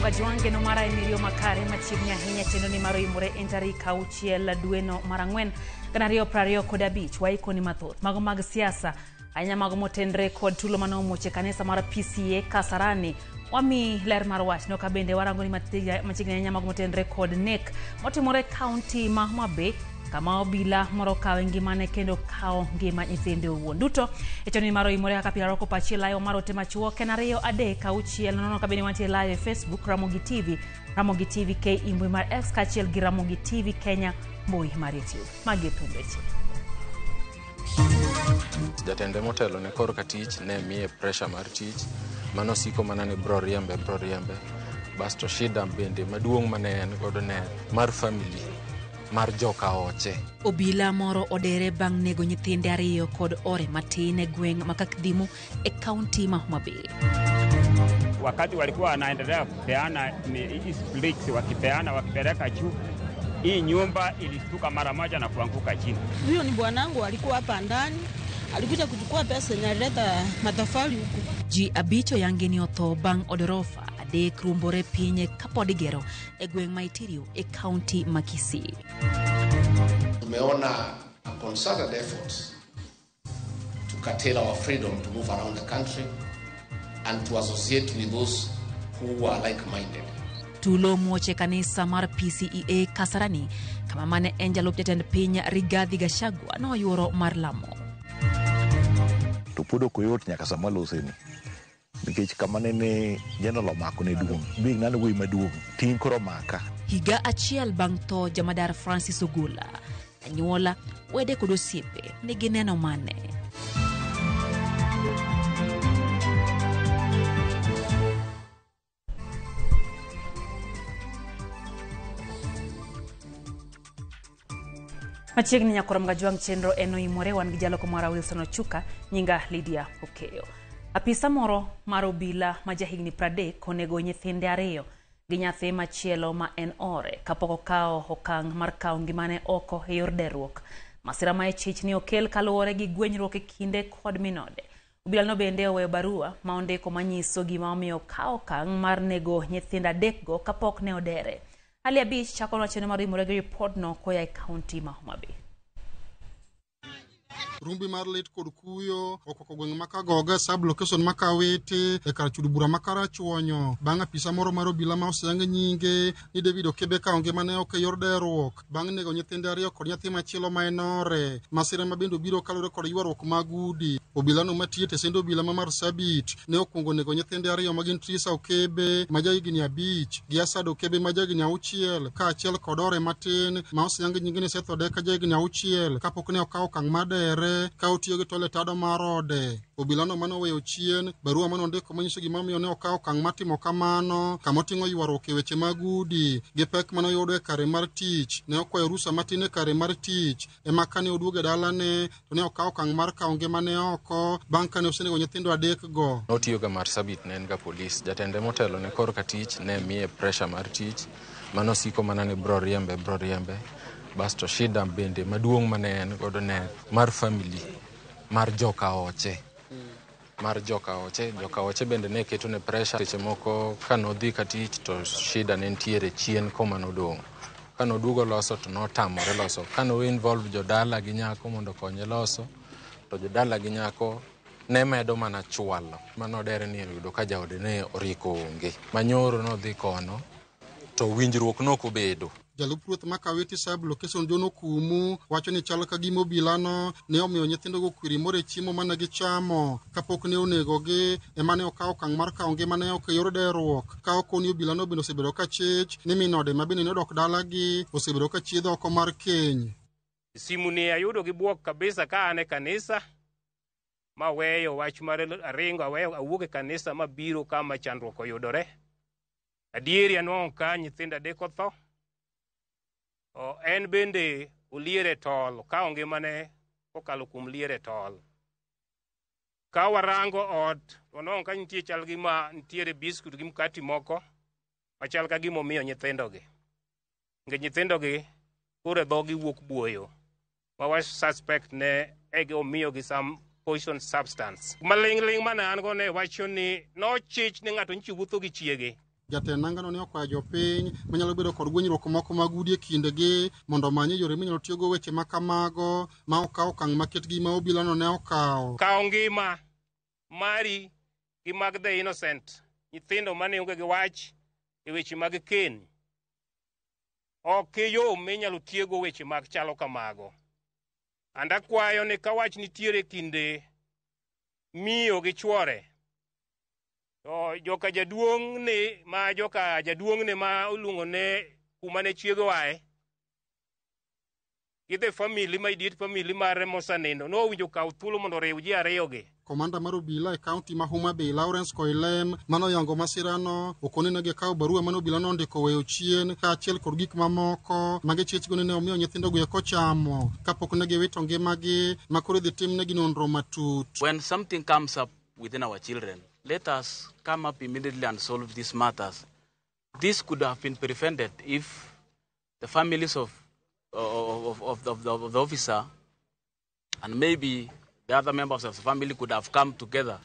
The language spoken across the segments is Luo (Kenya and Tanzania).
Kajwang' geno mara en iriyo makare machiegni ahinya chenro ni mar oimore en tarik 6 dweno mar 4 2025. Waikoni mathoth mago mag siasa ahinya mago motenre kod tulo mane omuoch e kanisa mar PCA Kasarani. Wami ler mar wachno ka bende warango ni machiegni ahinya mago motenre kod nek motimore e kaunti ma Homa Bay kama obila moro okawe ngimane kendo kawo ngima nyithinde owuon. Duto e chenro ni mar oimore kaka pile arwako pachi live mar ote machuok en 2 3 6 nono ka bende wantie live e Facebook Ramogi TV, Ramogi TV KE mbui mar X kaachiel gi Ramogi TV Kenya mbui mar YouTube. Magi e thund weche. Jatende motelo ne korka tich ne miye pressure mar tich mano siko mana ni bro riembe bro riembe. Basto shida bende maduong' mane en godo ne mar family mar joka oche. Obila moro odere bang' nego nyithinde 2 kod ore matin e gweng' ma Kakdhimu e kaunti ma Homa Bay. Wakati walikuwa wanaendelea kupeana hizi bricks, wakipeana wakipeleka juu, hii nyumba ilistuka mara moja na kuanguka chini. Huyo ni bwanangu, alikuwa hapa ndani, alikuja kuchukua pesa na alileta matofali huku. Ji 5 oyangi ni otho bang' odorofa 3 ruombore piny kapod igero e gweng' ma Itirio e kaunti ma Kisii. Tumeona a concerted effort to curtail our freedom to move around the country and to associate with those who are like-minded. Tulo muoche kanisa mar PCEA Kasarani kama mane en jalup jatend piny Rigathi Gachagua noyuoro mar lamo. To pod ok oyot nyaka sama loseni. Nikech kama nene General omako ne duong', bi ng'ano wuoyi maduong', ting' koro omaka. Higa achiel bang' tho jamadar Francis Ogola, anyuola, wede kod osiepe nigi neno mane? Machiegni nyakoro Mgajwang' chenro en oimore wan gi jaloko mara Wilson Ochuka, nyinga Lydia Okeyo. Apisa moro mar obila ma jahigni 30 onego nyithinde 2 gi nyathi machielo ma en ore kapok okawo okang' mar kawo ngimane oko e yor derruok. Masira ma e chich ni okel kaluwore gi gwenyruok e kinde kod minode. Obilano bende oweyo barua ma ondiko manyiso gima omiyo okawo okang' mar nego nyithindo 3 go kapok ne odere. Ali Abich chako wach mar imore gi ripodno koya e kaunti ma Homa Bay. Rumbi mar lit kod kuyo okwako gweng' ma Kagogo sub location ma Kawiti e kar chudo bura ma Karachuonyo bang' apisa moro mar obila ma oseyang nyinge ni David Okebe kawo ngimane oko e yor derruok bang' nego nyithinde 2 kod nyathi machielo ma en ore. Masira ma bende obiro kaluwore kod ywaruok mag udi. Obilano matiyo e tesend obila ma Marsabit ne okwongo nego nyithinde 2 ma gin Trisa Okebe ma jahigni 5 gi Asad Okebe ma jahigni 6 kaachiel kod ore matin ma oseyang nyinge ni Seth Odeka jahigni 6 kapok ne okawo okang' mar dere ka otiyo gi tol e tado mar ode. Obilano mane oweyo chien barua mane ondiko manyiso gima omiyo ne okawo okang' mar timo kamano kama oting'o ywaruok e weche mag udi gi pek mane oyudo e kare mar tich. Ne okwayo rusa matin e kare mar tich ema kane oduogo e dalane to ne okawo okang' mar kawo ngimane oko bang' kane osenego nyithindo 3 go. Notiyo ga Marsabit ne en ga polis. Jatende motelo ne korka tich ne miye pressure mar tich mano siko mana ni bro riembe bro riembe. Basto shida bende maduong' mane en godo ne mar family mar joka oche. Mar joka oche, joka oche bende ne keto ne pressure seche moko ka nodhi ka tich to shida ne nitiere chien koma nodong'. Ka noduogo loso to notamore loso. Ka no involve jodala gi nyako mondo okonye loso to jodala gi nyako ne medo mana chwalo. Mano odere ni oyudo ka jaode ne oriko onge. Manyoro nodhi kono to winjruok nok obedo. Jalup ruoth ma Kawiti sub location John Okumu wacho ni chal ka gima obilano ne omiyo nyithindogo kwiri moro e chiemo mane gichamo kapok ne onegogi ema ne okawo okang' mar kawo ngimane oko e yor derruok. Ka okoni obilano bende osebedo ka chich ni min ode ma bende ne odok dalagi osebedo ka chiedho oko mar keny. Simu ni ayudo gi bwok kabisa ka an e kanisa maweyo wach mar aringo aweyo awuok e kanisa mabiro kama chandruok oyudore. Adieri anwang'o ka nyithindo 3 otho. En bende oliere tol, okawo ngimane kokalo kuom liere tol. Ka warango ot, to wanwang'o ka nitie chal gi ma nitiere biskut gi mkati moko machal ka gima omiyo nyithindogi. Nikech nyithindogi koro e dhogi wuok buoyo, ma wa suspect ne egi omiyogi some poison substance. Maling'ling' mane an go ne wacho ni nochich ni ng'ato nyicho wuotho gi chiege. Jatend nangano ne okwayo jopiny manyalo bedo kod gwenyruok moko mag udi e kindegi mondo omany yore minyalo tiyogo weche ma kamago ma okaw okang' maket gi ma obilano ne okawo. Kawo ngima mari gi mag the innocent, nyithindo mane onge gi wach e weche mag keny. Ok e yo minyalo tiego weche mag chalo kamago. And akwayo ni ka wach nitiere kinde miyo gi chwore, to joka jaduong' ni ma joka jaduong' ni ma oluongo ne kuma ne chiege oaye gi the family ma immediate family mare mosenindo nowinjo kaw thuolo mondo oriw ji ariyogi. Komanda mar obila e kaunti ma Homa Bay Lawrence Koilem manoyango masirano okone ne gikawo barua mane obila nondiko weyo chien kaachiel kod gik mamoko ma gichich go ni ne omiyo nyithindogo eko chamo kapok ne giwito ngimagi ma koro idhi timnegi nonro matut. When something comes up within our children, let us come up immediately and solve these matters. This could have been prevented if the families of the officer and maybe the other members of the family could have come together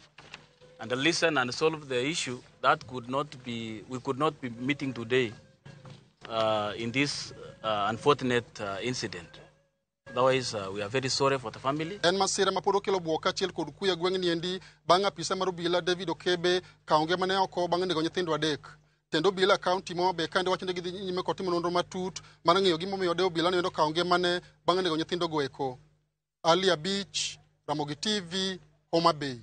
and listen and solve the issue. That could not be, we could not be meeting today in this unfortunate incident. Otherwise, we are very sorry for the family. En masira ma pod okelo buok kaachiel kod kuyo e gweng'ni endi bang' apisa mar obila David Okebe kawo ngimane oko bang' nego nyithindo adek. Tend obila e kaunti ma Homa Bay kande wacho ni gidhi nyime kod timo nonro matut mar ng'eyo gimomiyo de obila no endo okawo ngimane bang' nego nyithindogo eko. Ali Abich, Ramogi TV, Homa Bay.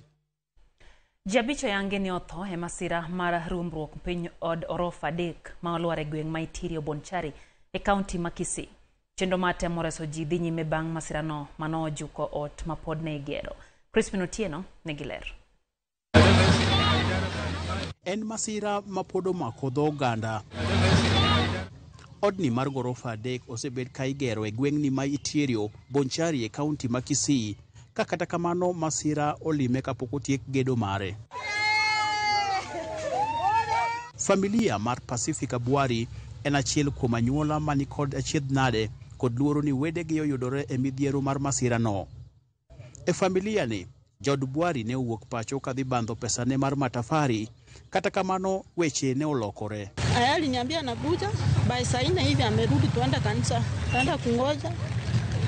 Ji abich oyangi ni otho e masira mar ruombruok piny od orofa 3 ma olwar e gweng' ma Itierio Bonchari e kaunti ma Kisii. Chenro mar temo reso ji dhi nyime bang' masirano mano ojuko ot ma pod ne igero. Crispin Otieno nigi ler. En masira ma pod omako dho oganda. Odni mar gorofa 3 osebed ka igero e gweng'ni ma Itierio, Bonchari e kaunti ma Kisii, ka kata kamano masira olime kapok otiek gedo mare. Familia mar Pacific Abwari en achiel kuom anyuola mani kod achiedh nade kod luoro ni wedegi oyudore e midhiero mar masirano. E familia ni, jood Bwari ne owuok pacho kadhi bandho pesane mar matafari, kata kamano weche ne olokore. Aya aliniambia anakuja by saa 4 hivi amerudi, tuenda kanisa, kaenda kungoja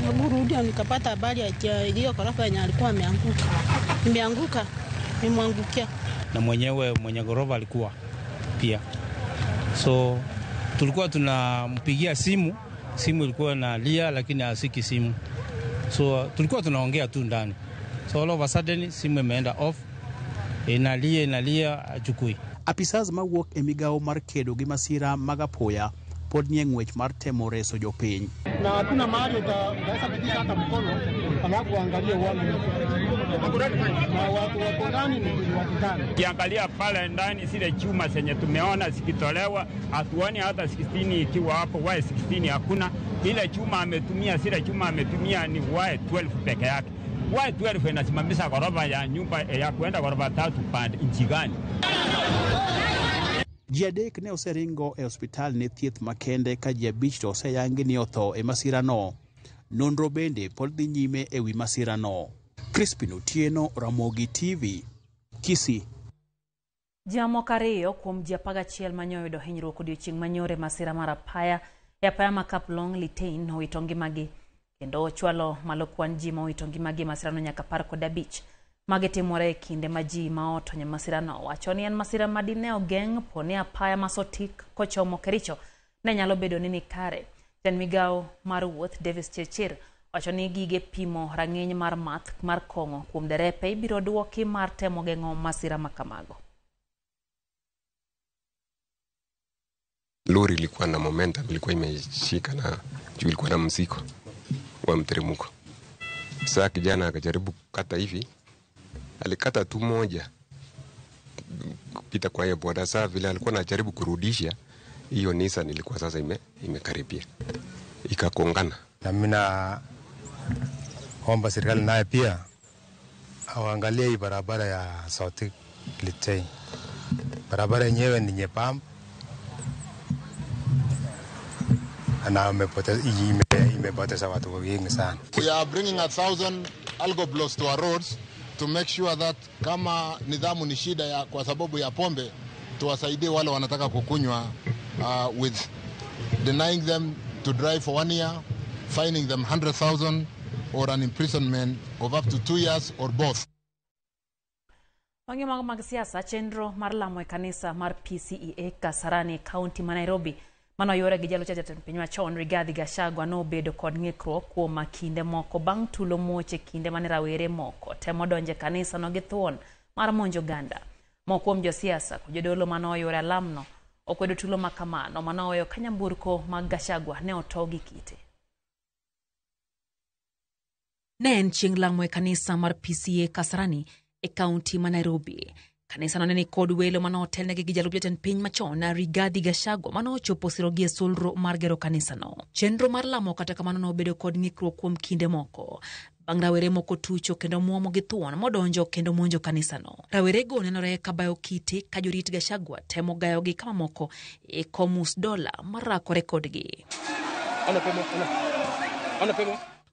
Hebu nikapata habari ya hiyo ghorofa yenye alikuwa ameanguka, imeanguka, imemwangukia. Na mwenyewe mwenye ghorofa alikuwa pia, so tulikuwa tunampigia simu, simu ilikuwa inalia, lakini hasiki simu, so tulikuwa tunaongea tu ndani, so all of a sudden simu imeenda off, inalia inalia, achukui. Apisas mawuok e migawo mar kedo gi masira mag apoya pod nie ng'wech mar temo reso jopiny. Na hakuna mahali utaweza pitisha hata mkono alafu uangalie uone na watu wako ndani ni watu tano. Ukiangalia pale ndani zile chuma zenye tumeona zikitolewa, hatuoni hata 16 ikiwa hapo, Y16 hakuna. Ile chuma ametumia, zile chuma ametumia ni Y12 peke yake. Y12 inasimamisha ghorofa ya nyumba ya kuenda ghorofa 3 pande nchi gani? Ji 3 ne oseringo e osiptal ne thieth makende ka ji 5 to oseyangi ni otho e masirano. Nonro bende pod dhi nyime e wi masirano. Crispin Otieno, Ramogi TV, Kisii. Ji mamoko 2 kuom ji 11 mane oyudo hinyruok odiochieng' manyore masira mar apaya e apaya ma Kaplong Litein owito ngimagi kendo ochwalo malo kwan ji ma owito ngimagi e masirano nyaka 15. Magi timore e kinde ma ji ma otony e masirano wacho ni en masira ma dine ogeng' po ni apaya ma Sotik kochomo Kericho ne nyalo bedo ni nikare. Jatend migawo mar wuoth Davis Chirchir wacho ni gige pimo rang'iny mar math mar kong'o kuom derepe ibiro duoki mar temo geng'o masira ma kamago. Lori ilikuwa na momentum, ilikuwa imeshika na juu ilikuwa na mzigo wa mteremko. Sasa kijana akajaribu kukata hivi, alikata tu moja kupita kwa hiyo boda. Sasa vile alikuwa anajaribu kurudisha hiyo Nissan ilikuwa sasa imekaribia ikakongana. Na mimi naomba serikali naye pia awaangalie hii barabara ya Sotik Litein. Barabara yenyewe ni nyembamba na imepoteza watu wengi sana. We are bringing 1,000 algo blocks to our roads to make sure that kama nidhamu ni shida ya, kwa sababu ya pombe, Tuwasaidie wale wanataka kukunywa with denying them to drive for 1 year, fining them 100,000 or an imprisonment of up to 2 years or both. Wang'e mago mag siasa, chenro mar lamo e kanisa mar PCEA Kasarani, kaunti ma Nairobi, manoyore gi jalup jatend piny machon Rigathi Gachagua nobedo kod ng'ikruok kuom kinde moko bang' tulo muoch e kinde mane rawere moko temo donjo e kanisano gi thuon mar monjo oganda. Moko kuom josiasa kod jodolo manoyore alamno okwedo tulo makamano manoweyo ka nyamburko mag Gachagua ne oto gi kite. Ne en chieng' lamo e kanisa mar PCEA Kasarani e kaunti ma Nairobi. Kanisano ne ni kod welo manotelnegi gi jalup jatend piny machon Rigathi Gachagua manochopo sirogi e solro mar gero kanisano. Chenro mar lamo kata kamano nobedo kod ng'ikruok kuom kinde moko bang' rawere moko tucho kendo muomo gi thuon modonjo kendo monjo kanisano. Rawerego nenore ka bayo kite ka jorit Gachagua temo gayogi ka mamoko e komus dola marakore kodgi.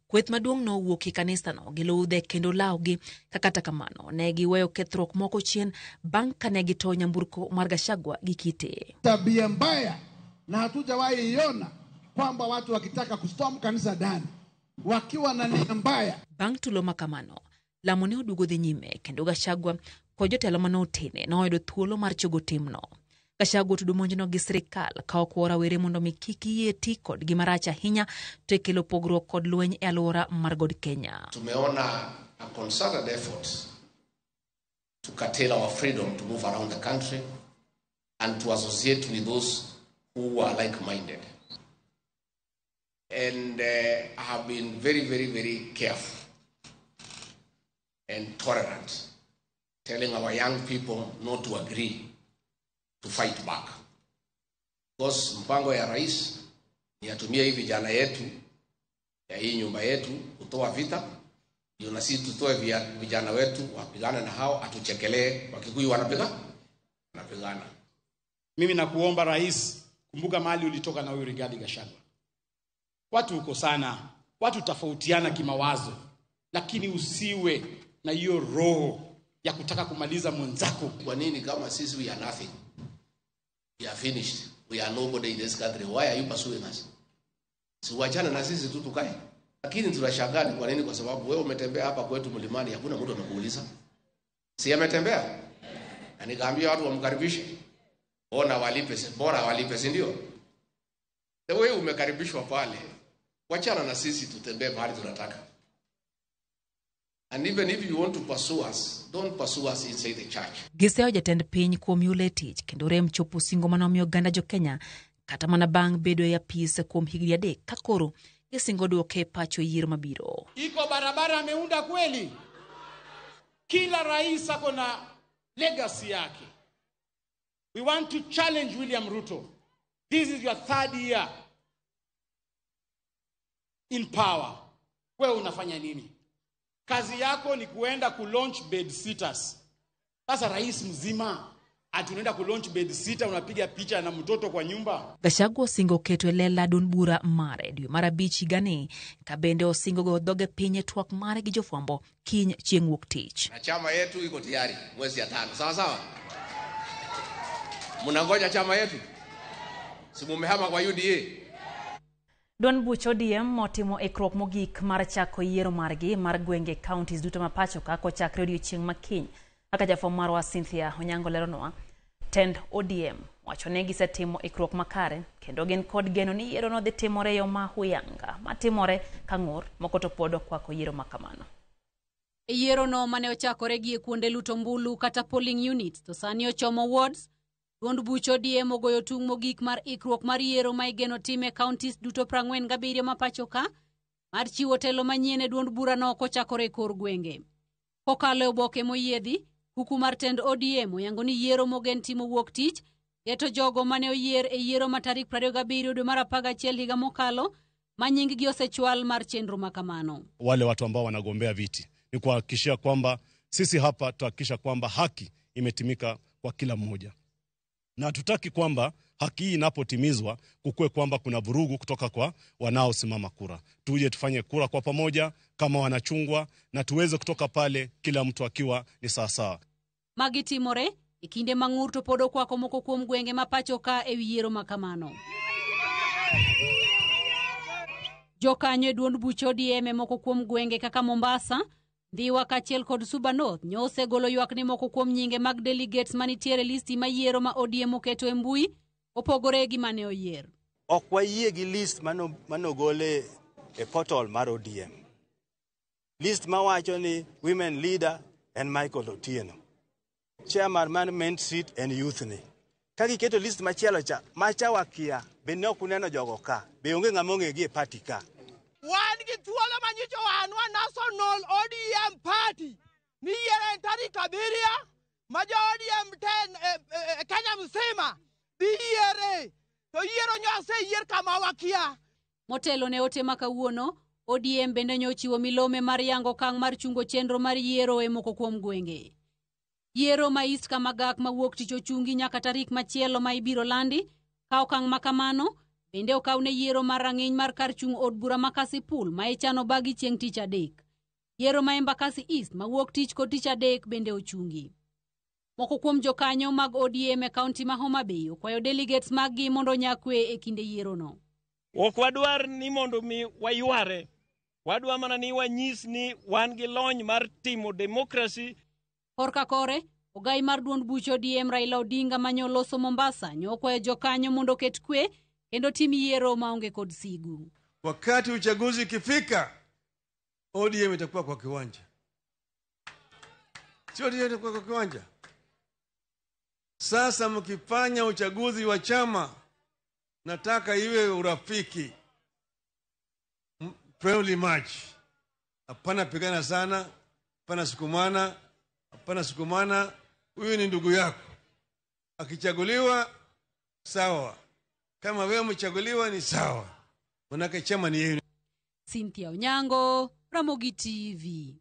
Kweth maduong' nowuok e kanisano gi ludhe kendo lawgi ka kata kamano ne giweyo kethruok moko chien bang' ka ne gitoyo nyamburko mar Gachagua gi kite. Tabia mbaya na hatujawahi iona kwamba watu wakitaka kustorm kanisa ndani wakiwa na nia mbaya. Bang' tulo makamano, lamo ne oduogo dhi nyime kendo Gachagua kod jotelo manotene noyudo thuolo mar chogo timno. Gachagua otudo monjno gi sirikal ka okwo rawere mondo mi kik yie ti kodgi marach ahinya to e kelo pogruok kod lweny e alwora mar God Kenya. Tumeona a concerted effort to curtail our freedom to move around the country and to associate with those who are like-minded. And I have been very, very, very careful and tolerant, telling our young people not to agree to fight back. Because mpango ya rais ni atumie hii vijana yetu ya hii nyumba yetu kutoa vita, ndio na sisi tutoe vijana wetu wapigane na hao, atuchekelee Wakikuyu wanapigana. Mimi nakuomba rais, kumbuka mahali ulitoka na huyu Rigathi Gachagua. Watu uko sana, watu tofautiana kimawazo, lakini usiwe na hiyo roho ya kutaka kumaliza mwenzako. Kwa nini kama sisi we are nothing? We are finished. We are nobody in this country. Why are you pursuing us? Si wachana na sisi tu tukae. Lakini tunashangaa ni kwa nini? Kwa sababu wewe umetembea hapa kwetu mlimani, hakuna mtu amekuuliza. Si ametembea? Na nikaambia watu wamkaribishe. Ona walipe, bora walipe, si ndio? The way umekaribishwa pale, wachana na sisi tutembee mahali tunataka. And even if you want to pursue us, don't pursue us inside the church. Giseyo jatend piny kuom yule tich kendo rem chopo singo manomiyo oganda jo Kenya kata mana bang' bedo e apis kuom higni 3 ka koro gisingo duoke pacho e yiero mabiro. Iko barabara ameunda kweli? Kila rais ako na legacy yake. We want to challenge William Ruto. This is your 3rd year in power. Wewe unafanya nini? Kazi yako ni kuenda kulaunch bed sitters. Sasa rais mzima ati unaenda kulaunch bed sitter, unapiga picha na mtoto kwa nyumba. Gachagua osingo keto e lela duond bura mare dwe mar 5 higani ka bende osingo go dhoge piny e twak mare gi jofwambo kiny chieng' wuok tich. Na chama yetu iko tayari mwezi ya 5. Sawa sawa? Mnangoja chama yetu? Si mumehama kwa UDA? Duond buch ODM otimo ikruok mogik mar chako yiero margi mar gwenge counties duto ma pacho ka kochakre odiochieng' ma kiny. Kaka jafwambo marwa Cynthia Onyango leronwa, tend ODM wacho ni gisetimo ikruok makare kendo gin kod geno ni yiero no dhi timore e yo ma huyanga matimore ka ng'ur moko to pod okwako yiero makamano. E yiero no mane ochakore gi e kuonde luto ombulu kata polling units to sani ochomo wards. Duond buch ODM ogoyo tung' mogik mar ikruok mar yiero ma igeno tim e counties duto 47 ma pacho ka mar chiwo telo manyien e duond burano kochakore e kor gwenge. Kokalo e oboke moyiedhi, kuku mar tend ODM oyango ni yiero mogen timo wuok tich keto jogo mane oyier e yiero ma tarik 27 dwe mar 11 higa mokalo ma nying-gi osechwal mar chenro makamano. Wale watu ambao wanagombea viti ni kuhakikishia kwamba sisi hapa tuhakikisha kwamba haki imetimika kwa kila mmoja. Na hatutaki kwamba haki hii inapotimizwa kukue kwamba kuna vurugu kutoka kwa wanaosimama kura. Tuje tufanye kura kwa pamoja kama wanachungwa na tuweze kutoka pale kila mtu akiwa ni sawa sawa. Magi timore E kinde ma ng'ur to pod okwako moko kuom gwenge ma pacho ka e wi yiero ma kamano. Jokanyo e duond buch ODM e moko kuom gwenge kaka Mombasa, Ndhiwa kaachiel kod Suba North nyo osegolo ywak ni moko kuom nyinge mag delegates manitiere listi ma yiero ma ODM oketo e mbui opogore gi mane oyier. Ok wayie gi list manogol e portal mar ODM. List mawacho ni women leader en Michael Otieno. Chairman mar Main Street en youth ni. Ka giketo list machielo cha, macha wakia, be ne ok uneno jogo ka, be onge ng'ama ong'e gi e party ka. Wan gi thuolo manyicho wan wa National ODM Party miyiero en tarik 7 ma jo ODM ten Kenya mzima dhi yiere to yiero nyo oseyier kama wakia. Motelo ne ote ma kawuono, ODM bende nyo ochiwo milome mar yango okang' mar chungo chenro mar yiero e moko kuom gwenge. Yiero ma East Kamagak mawuok tich ochungi nyaka tarik machielo ma ibiro landi. Ka okang' ma kamano, bende okaw ne yiero mar rang'iny mar kar chung' od bura ma Kasipul ma ichano bagi chieng' tich adek. Yiero ma Embakasi East mawuok tich kod tich adek bende ochungi. Moko kuom jokanyo mag ODM e kaunti ma Homa Bay okwayo delegates mag gi mondo onyakwe e kinde yierono. Ok wadwar ni mondo mi wayware. Wadwa mana ni wanyis ni wan gi lony mar timo democracy. Korka kore, ogai mar duond buch ODM Raila Odinga manyo loso Mombasa nyo okwayo jokanyo mondo oket kwe kendo tim yiero maonge kod sigu. Wakati uchaguzi ikifika, ODM itakuwa kwa kiwanja. Sio ODM itakuwa kwa kiwanja. Sasa mkifanya uchaguzi wa chama, nataka iwe urafiki. Friendly match. Hapana pigana sana, hapana sukumana, hapana sukumana. Huyu ni ndugu yako. Akichaguliwa sawa. Kama wewe umechaguliwa ni sawa. Manake chama ni yenu. Cynthia Onyango, Ramogi TV.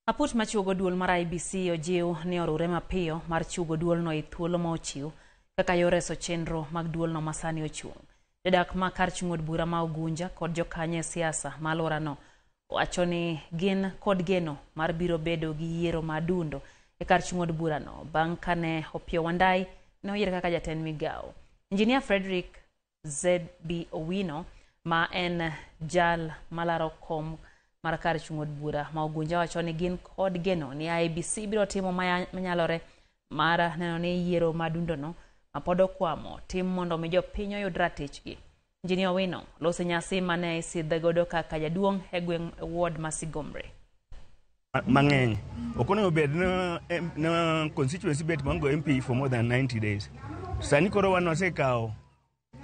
Aput machuogo duol mar IEBC ojiw ni orure mapiyo mar chugo duolno e thuolo ma ochiw kaka yor reso chenro mag duolno ma sani ochung'. Jodak ma kar chung' od bura ma Ugunja kod jokanyo e siasa ma alworano wacho ni gin kod geno mar biro bedo gi yiero ma adundo e kar chung' od burano bang' kane Opiyo Wandayi ne oyier kaka jatend migawo. Engineer Frederick ZB Owino ma en jal malaro kom mar kar chung' od bura ma Ugunja wacho ni gin kod geno ni IEBC biro timo manyalore mar neno ni yiero ma adundono ma pod okwamo tim mondo mi jopiny oyud ratichgi. Engineer Owino loso nyasi mane isidhe godo kaka jaduong' e gweng' ward ma Sigomre. Mang'eny ok onego bed na constituency bet maonge MP for more than 90 days. Sani koro wan wasekawo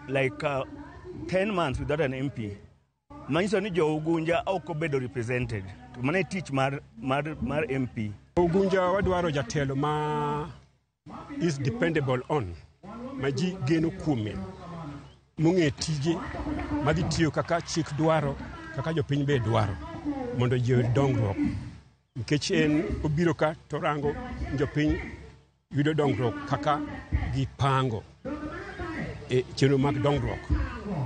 like 10 months without an MP. Manyiso ni jo Ugunja ok obedo represented. To mano e tich mar MP. Ugunja wadwaro jatelo ma is dependable on, ma ji geno kuome, mong'e tije madhi tiyo kaka chik dwaro, kaka jopiny be dwaro, mondo ji oyud dongruok. Nikech en obiro ka to rango jopiny yudo dongruok kaka gipango e chenro mag dongruok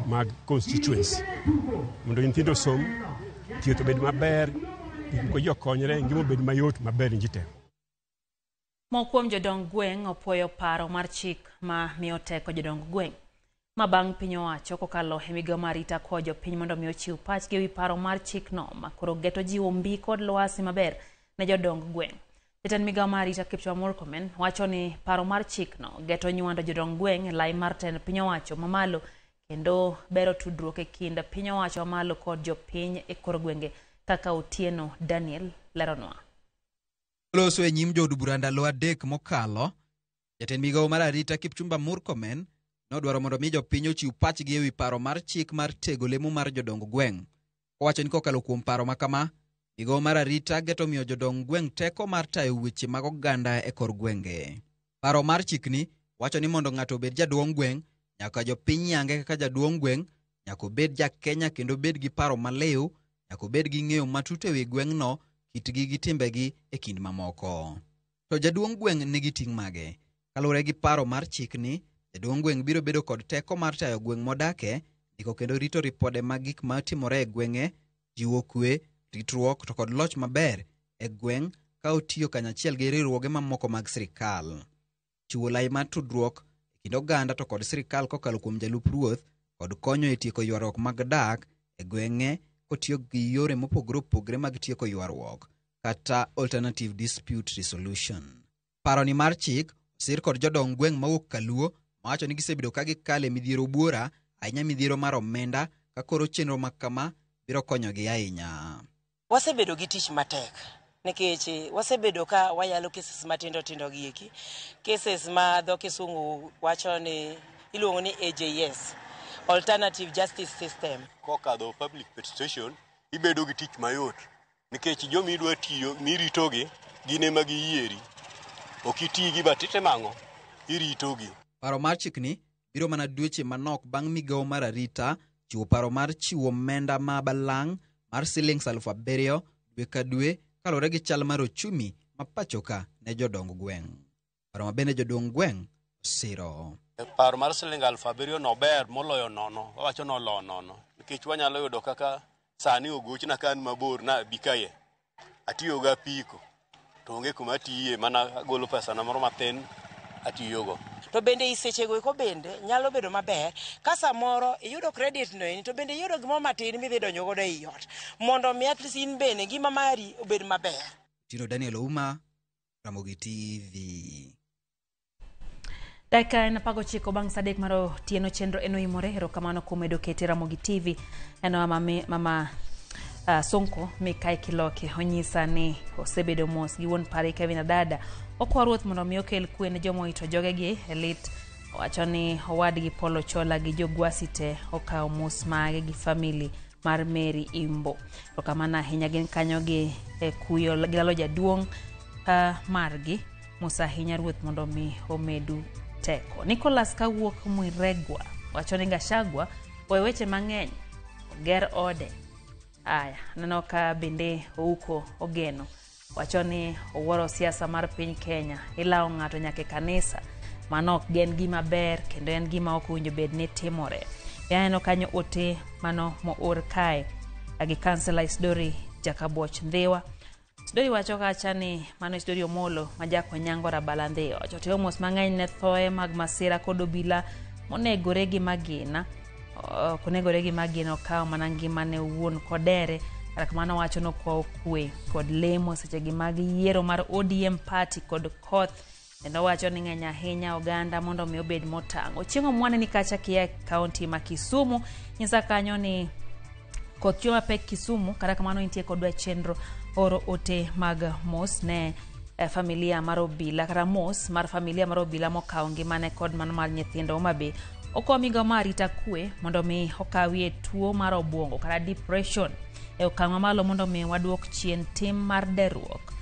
mag constituency, mondo nyithindo osom, thieth obed maber, gik moko ji okonyre, ngima obed mayot maber ne ji te. Moko kuom jodong gweng' opuoyo paro mar chik ma miyo teko jodong gweng' ma bang' piny owacho kokalo e migawo mar arita kwayo jopiny mondo mi ochiw pachgi ewi paro mar chikno ma koro geto jiwo mbi kod lwasi maber ne jodong gweng'. Jatend migawo mar arita Kipchumba Murkomen wacho ni paro mar chikno geto nywando jodong gweng' e lai mar tend piny owacho mamalo kendo bero tudruok e kind piny owacho mamalo kod jopiny e kor gwenge kaka Otieno Daniel leronwa. Loso e nyim jood bura ndalo 3 mokalo, jatend migawo mar arita Kipchumba Murkomen nodwaro mondo mi jopiny ochiw pachgi ewi paro mar chik mar tego lemo mar jodong gweng'. Owacho ni kokalo kuom paro ma kama, migawo mar arita geto miyo jodong gweng' teko mar tayo weche mag oganda e kor gwenge. Paro mar chikni wacho ni mondo ng'ato obed jaduong' gweng', nyaka jopiny yange kaka jaduong' gweng', nyaka obed ja Kenya kendo obed gi paro maliw, nyaka obed gi ng'eyo matut ewi gweng'no, kitgi gi timbegi e kind mamoko. To jaduong' gweng' nigi ting' mage? Kaluwore gi paro mar chikni, jaduong' gweng' biro bedo kod teko mar tayo gweng' modake, ndiko kendo rito ripode mag gik matimore e gweng'e, jiwo kwe, ritruok to kod loch maber e gweng' ka otiyo kanyachiel gi riwruoge mamoko mag sirkal. Chiwo lai mar tudruok e kind oganda to kod sirkal kokalo kuom jalup ruoth kod konyo e tieko ywaruok mag dak e gweng'e kotiyo gi yore mopogore opogore mag tieko ywaruok kata alternative dispute resolution. Paroni mar chik osir kod jodong gweng' mawuok Kaluo mawacho ni gisebedo ka gikale e midhiero buora ahinya midhiero mar omenda ka koro chenro ma kama biro konyogi ahinya. Wasebedo gi tich matek nikech wasebedo ka wayalo cases matindo tindo gi eki, cases ma dho kisungu wacho ni iluongo ni AJS, Alternative Justice System. Kokadho public petition, ibedo gi tich mayot nikech joma idwa tiyo miritogi gin ema giyieri. Ok iti gi but itimo ang'o? Iritogi. Paro mar chikni biro mana dweche manok bang' migawo mar arita chiwo paro mar chiwo omenda ma balang' mar siling 7,000 dwe ka dwe kaluwore gi chal mar ochumi ma pachoka ne jodong gweng'. Paro ma bende jodong gweng' osiro. Paro mar siling 7,000 no ber moloyo nono, wawacho noloyo nono nikech wanyalo yudo kaka sani ogochna ka an mabor na abi kae. Atiyo gi apiko to onge kuma atiye mana agolo pesana moro matin atiyogo. To bende i sechego eko bende nyalo bedo maber ka samoro iyudo credit no eni to bende iyudo gimoro matin midhi donjo godo ei ot mondo mi at least in bende ngima mari obed maber. Tino Daniel Ouma, Ramogi TV. Dakika en 19 bang' saa 3 mar otieno chenro en oimore. Erokamano kuom medo kete Ramogi TV. Neno mama Sonko Mikai Kiloki onyisa ni osebedo mos gi wuon pare Kevin Adada. Okwa ruoth mondo mi okel kwe ne joma oito jogegi e lit. Owacho ni owadgi Paul Ochola gi jogwasi te okawo mos mage gi famili mar Mary Imbo. Erokamano ahinya gin kanyo gi kuyo gilalo jaduong' margi. Mos ahinya ruoth mondo mi omedu teko. Nicholas kawuok Mwiregwa wacho ni Gachagua owe weche mang'eny oger ode. Aya, aneno ka bende Ouko Ogeno wacho ni owuoro siasa mar piny Kenya, ilawo ng'ato nyaka e kanisa, mano ok en gima ber kendo en gima ok owinjo bed ni timore. Aneno kanyo ote mano moor kae gi kansela Isdori Jakaboch Ndhiwa. Isdori wacho kacha ni mano Isdori Omolo ma Jakonyango Rabala Ndhiwa. Wacho tero mos mang'eny ne thoe mag masira kod obila monegore gi magina. Ok onegore gi magina, okawo mana ngimane owuon kodere. Kata kamano wacho nokwayo kwe kod lemo sechegi mag yiero mar ODM party kod koth. Kendo wacho ni ng'eny ahinya oganda mondo mi obed motang'. Ochieng' Omwane ni kacha kia e kaunti ma Kisumu. Nyisa kanyo ni koth chwe mapek Kisumu, kata kamano intie kodwa chenro oro ote mag mos ne familia mar obila kata mos mar familia mar obila mokawo ngimane kod mano mar nyithindo Homa Bay. Okwa migawo mar arita kwe mondo mi okawie tuo mar obwongo kata depression e okang' mamalo mondo mi waduok chien tim mar derruok.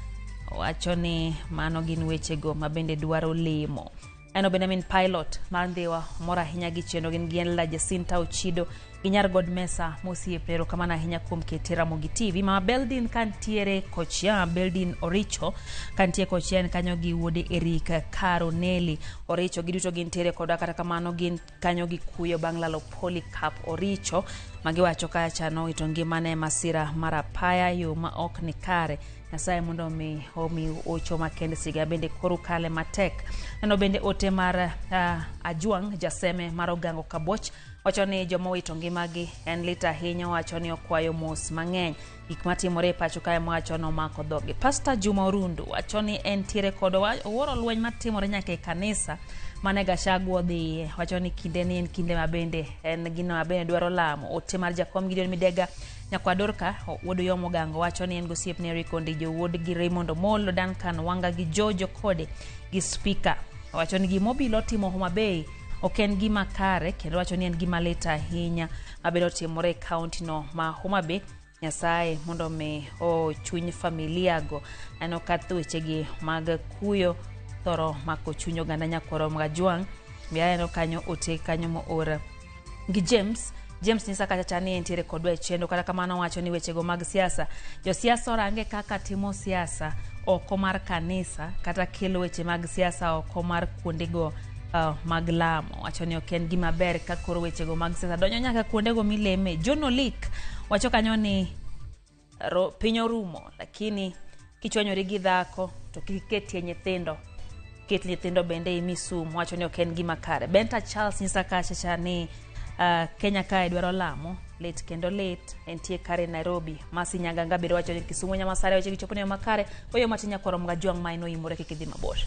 Owacho ni mano gin wechego ma bende dwaro lemo. Neno Benjamin Pilot mar Ndhiwa mor ahinya gi chenro gin gi Elda Jacinta Ochido gi nyar God Mesa mosiepe. Erokamano ahinya kuom kete Ramogi TV. Mama Beldin kantiere kochia, Mama Beldin Oricho kantie kochia en kanyo gi wuode Eric Caro Nelly Oricho, giduto gintiere kodwa. Kata kamano gin kanyo gi kuyo bang' lalo Polycarp Oricho magiwacho kacha nowito ngimane e masira mar apaya yo ma ok ni kare. Nyasaye mondo mi omi ocho makende siga bende koro kale matek. Neno bende ote mar Ajwang' Jaseme mar Ogango Kaboch wacho ni joma owito ngimagi en lit ahinya, wacho ni okwayo mos mang'eny gik matimore e pacho kae mowacho ni omako dhogi. Pastor Juma Orundu wacho ni entiere kod owuoro lweny matimore nyaka e kanisa mane Gachagua odhiye, wacho ni kinde ni en kinde mabende en gino mabende dwaro lamo. Ote mar Jakom Gideon Midega Nyakwa Dorka wuod Oyom Ogango wacho ni en gosiepne Eric Ondijo wuod gi Raymond Omolo, Duncan Wanga gi Jojo Kode gi Speaker. Wacho ni gima obila otimo Homa Bay ok en gima kare kendo wacho ni en gima lit ahinya mabende otimore e kaunti no ma Homa Bay. Nyasaye mondo mi ochuny familia go. Aneno ka wechegi mag kuyo thoro mako chuny oganda Nyakwaro Magajwang'. Be aneno kanyo ote kanyo moor gi James. James nyisa kacha cha ni entiere kodwa e chenro, kata kamano wacho ni wechego mag siasa, josiasa orange kaka timo siasa oko mar kanisa kata kelo weche mag siasa oko mar kuondego mag lamo. Wacho ni ok en gima ber ka koro wechego mag siasa donjo nyaka kuondego mileme. John Olik wacho kanyo ni piny orumo, lakini Kichwanyori gi dhako to kik iketie nyithindo. Ket nyithindo bende imi sum, wacho ni ok en gima kare. Benta Charles nyisa kacha cha ni Kenya kae dwaro lamo lit kendo lit entie kare Nairobi. Masi Nyaganga bende wacho ni Kisumu Nyamasare weche gichopo ne makare. Oyo matin nyakwaro Mgajwang' ma en oimore kik idhi mabor.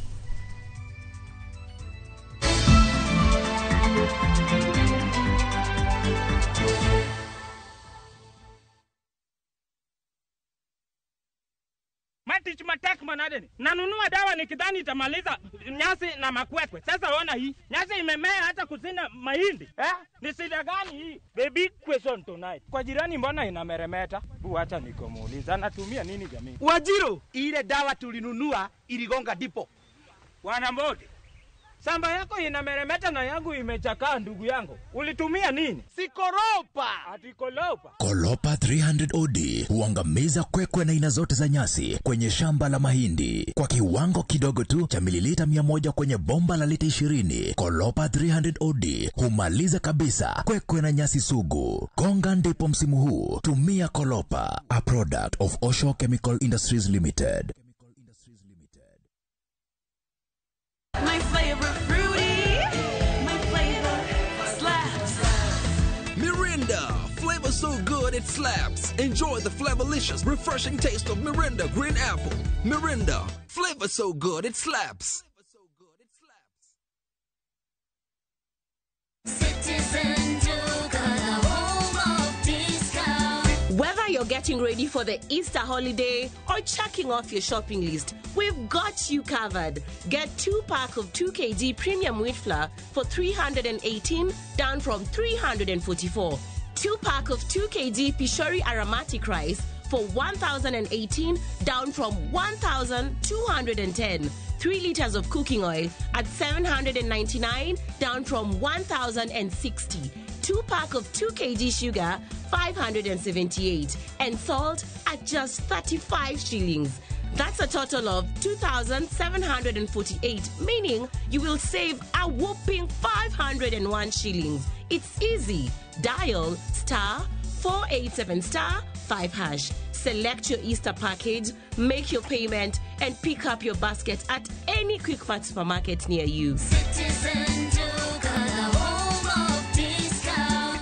Matich matek manade ni. Nanunua dawa nikidhani itamaliza nyasi na makwekwe. Sasa ona hii. Nyasi imemea hata kusina mahindi. Eh? Ni shida gani hii? The big question tonight. Kwa jirani mbona inameremeta? Bu acha nikomuuliza anatumia nini jamii? Wajiro, ile dawa tulinunua iligonga dipo. Wanambodi. Samba yako inameremeta na yangu imechakaa ndugu yangu. Ulitumia nini? Sikoropa. Ati kolopa. Kolopa 300 OD huangamiza kwekwe na aina zote za nyasi kwenye shamba la mahindi kwa kiwango kidogo tu cha mililita 100 kwenye bomba la lita 20. Kolopa 300 OD humaliza kabisa kwekwe na nyasi sugu. Gonga ndipo msimu huu. Tumia Kolopa, a product of Osho Chemical Industries Limited. My flavor fruity, my flavor slaps. Mirinda, flavor so good it slaps. Enjoy the flavorlicious, refreshing taste of Mirinda Green Apple. Mirinda, flavor so good it slaps. Citizen Duka, the home of discount. Whether you're getting ready for the Easter holiday or checking off your shopping list, we've got you covered. Get 2 pack of 2 kg premium wheat flour for 318 down from 344. 2 pack of 2 kg Pishori aromatic rice for 1,018 down from 1,210. 3 liters of cooking oil at 799 down from 1,060. 2 pack of 2 kg sugar, 578, and salt at just 35 shillings. That's a total of 2,748, meaning you will save a whopping 501 shillings. It's easy. Dial star 487 star 5 hash. Select your Easter package, make your payment, and pick up your basket at any Quickmart supermarket near you. Citizen Duka, the home of discount.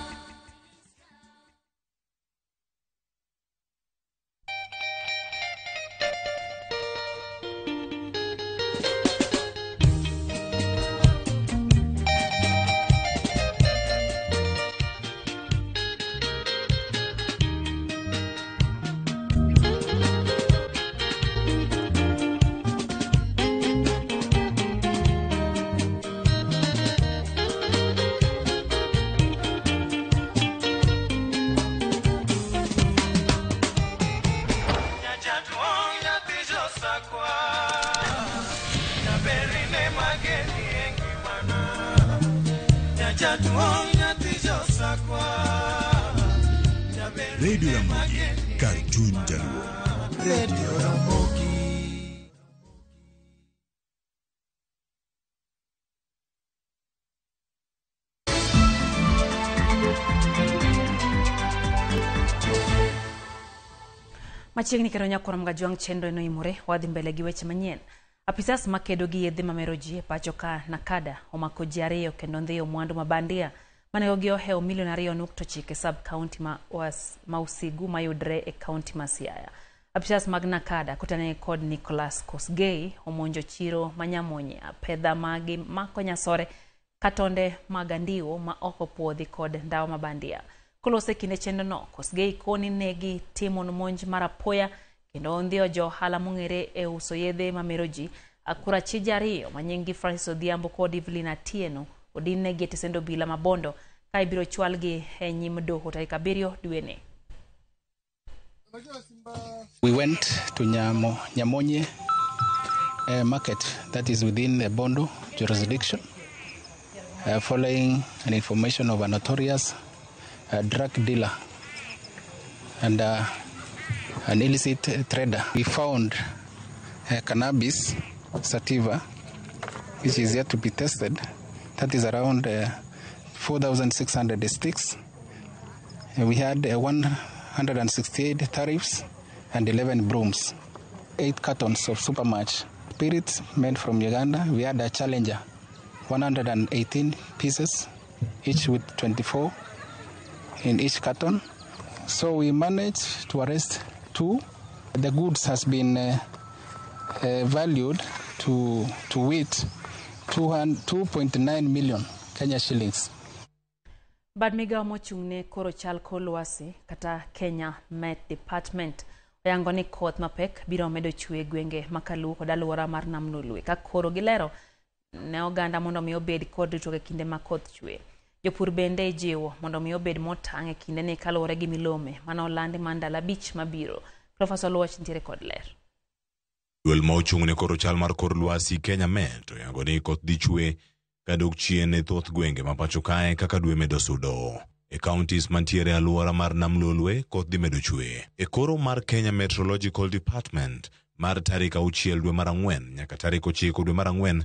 Radio Ramogi, Cartoon Jaluo. Radio Ramogi. Machiegni kendo nyakwar Mgajwang' chenro eno imore wadhi mbele gi weche manyien. Apisas makedo gi yedhe mamero ji e pacho ka Nakada omako ji ariyo kendo ndhiyo mwandu mabandia manegogi ohewo milion 2.9 sub county ma Usigu mayudre e county ma Siaya. Apisas mag Nakada kotenore kod Nicholas Kosgei omonjo chiro ma Nyamonye apedha magi mako nyasore katonde mag andiwo ma ok opuodhi kod ndawa mabandia. Kolose kinde chenro no, Kosgei koni negi timo monj mar apoya kendo ondhiyo jo ohala mong'ere e uso yedhe mamero ji. Akura chije ariyo ma nyinggi Francis Odhiambo kod Evelyn Atieno odin negi e tesend obila ma Bondo ka ibiro chwalgi e nyim doho tarik 7 dweni. We went to Nyamonye market that is within the Bondo jurisdiction, following an information of a notorious drug dealer and an illicit trader. We found cannabis sativa, which is yet to be tested. That is around 4,600 sticks. We had 168 tariffs and 11 brooms. 8 cartons of supermatch spirits made from Uganda. We had a Challenger, 118 pieces, each with 24 in each carton. So we managed to arrest 2. The goods has been valued to wit 2.9 million Kenya shillings. Bad migao mochung'ne koro chal kor lwasi kata Kenya Met Department oyango ni koth mapek biro medo chwe gwenge makaluo kod alwora mar Nam Lolwe ka koro gilero ne oganda mondo mi obed kod ritruok e kinde ma koth chwe. Jopur bende ijiwo mondo mi obed motang' e kindeni kaluwore gi milome mane olandi mar ndalo 5 mabiro. Profesa Oluoch nitiere kod ler. Duol ma ochung' ne koro chal mar kor lwasi Kenya Met oyango ni koth dhi chwe kadok chien e thoth gwenge ma pacho kae kaka dwe medo sudo. E counties mantiere alwora mar Nam Lolwe koth dhi medo chwe. E koro mar Kenya Meteorological Department mar tarik 6 dwe mar 4 nyaka tarik 9 dwe mar 4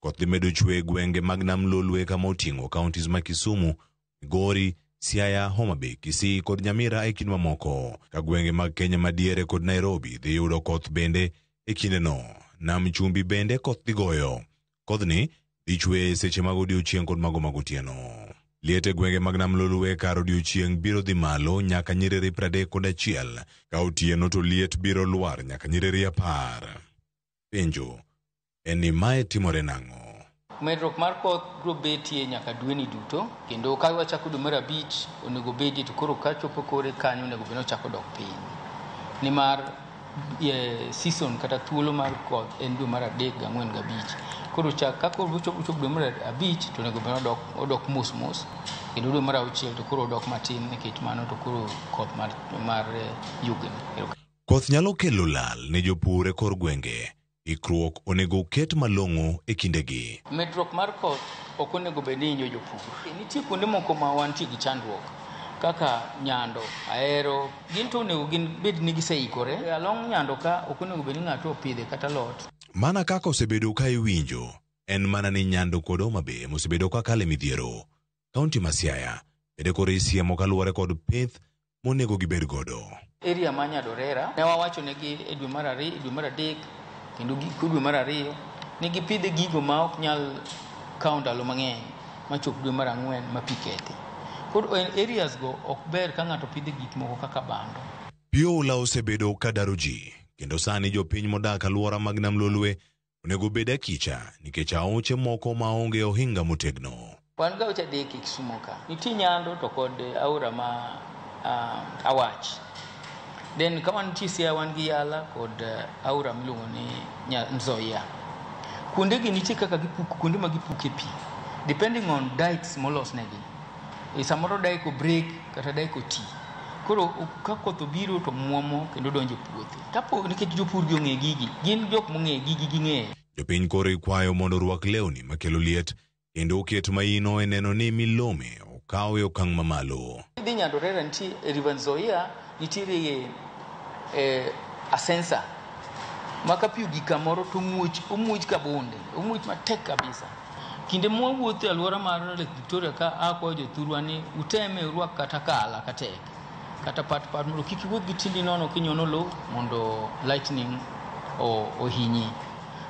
koth dhi medo chwe e gwenge mag Nam Lolwe kama oting'o counties ma Kisumu, Migori, Siaya, Homa Bay, Kisii kod Nyamira e kind mamoko. Ka gwenge mag Kenya madiere kod Nairobi dhi yudo koth bende e kindeno. Nam Chumbi bende koth dhi goyo. Kodhni dhi chwe e seche mag odiechieng' kod mago mag otieno. Liet e gwenge mag Nam Lolwe kar odiechieng' biro dhi malo nyaka 31, ka otieno to liet biro lwar nyaka 10. Penjo en ni mae timore nang'o? Medruok mar koth biro betie nyaka dweni duto, kendo ka wachako dwe mar 5 onego bedie, to koro ka chopo kore kanyo onego bed ni ochako dok piny. Nimar season kata thuolo mar koth en dwe mar 3, 4 gi 5. Koro chak ka koro ochopo dwe mar 5 to onego bed ni odok mos mos, kendo dwe mar 6 to koro odok matin, nikech mano to koro koth mar yugni. Koth nyalo kelo lal ne jopur e kor gwenge. Ikruok onego oket malong'o e kindegi. Medruok mar koth ok onego bed ni hinyo jopur. Nitie kuonde moko ma wantie gi chandruok kaka Nyando, Ahero, gin to onego gin bed ni giseikore. Along Nyando ka ok onego bed ni ng'ato opidhe kata lot. Mana kaka osebedo ka iwinjo, en mana ni Nyando kod Homa Bay mosebedo ka kale midhiero. Kaunti ma Siaya bende koro isiemo kaluwore kod pith monego gibed godo. Area ma Nyadorera ne wawacho negi e dwe mar 2, dwe mar 3 kendo dwe mar 2 ni gipidhe gigo ma ok nyal kawo ndalo mang'eny machop dwe mar 4 ma pi kethi. Koro areas go ok ber ka ng'ato pidhe gik moko kaka bando. Pi oula osebedo ka daro ji, kendo sani jopiny modak alwora mag Nam Lolwe onego bed akicha nikech aoche moko maonge ohinga motegno. Wan gi aoche 3 e Kisumu ka. Nitie Nyando to kod aora ma Awach. Then ka wantie Siaya wan gi Yala kod aora miluongo ni Nzoia. Kuondegi nitie kaka gipuko, kuonde ma gipuke pi depending on dikes molos negi. Samoro dike obreak kata dike oti. Koro ka koth obiro to muomo kendo donjo e puothe. Kapo nikech jopur gi ong'e gigi, gin jok mong'e gigi ging'eyo. Jopiny koro ikwayo mondo orwak lewni makelo liet kendo oket maino e neno ni milome okaw e okang' mamalo. Idhi Nyandorera nitie e River Nzoia nitiere asensa ma ka pi ogik kamoro to omuoch ka bonde, omuoch matek kabisa. Kinde mwawuotho e alwora mar Lake Victoria ka akwayo jothurwa ni uteme urwak kata kala katek kata pat pat mondo kik iwuoth gi tiendi nono kinyono lowo mondo lightning ohinyi.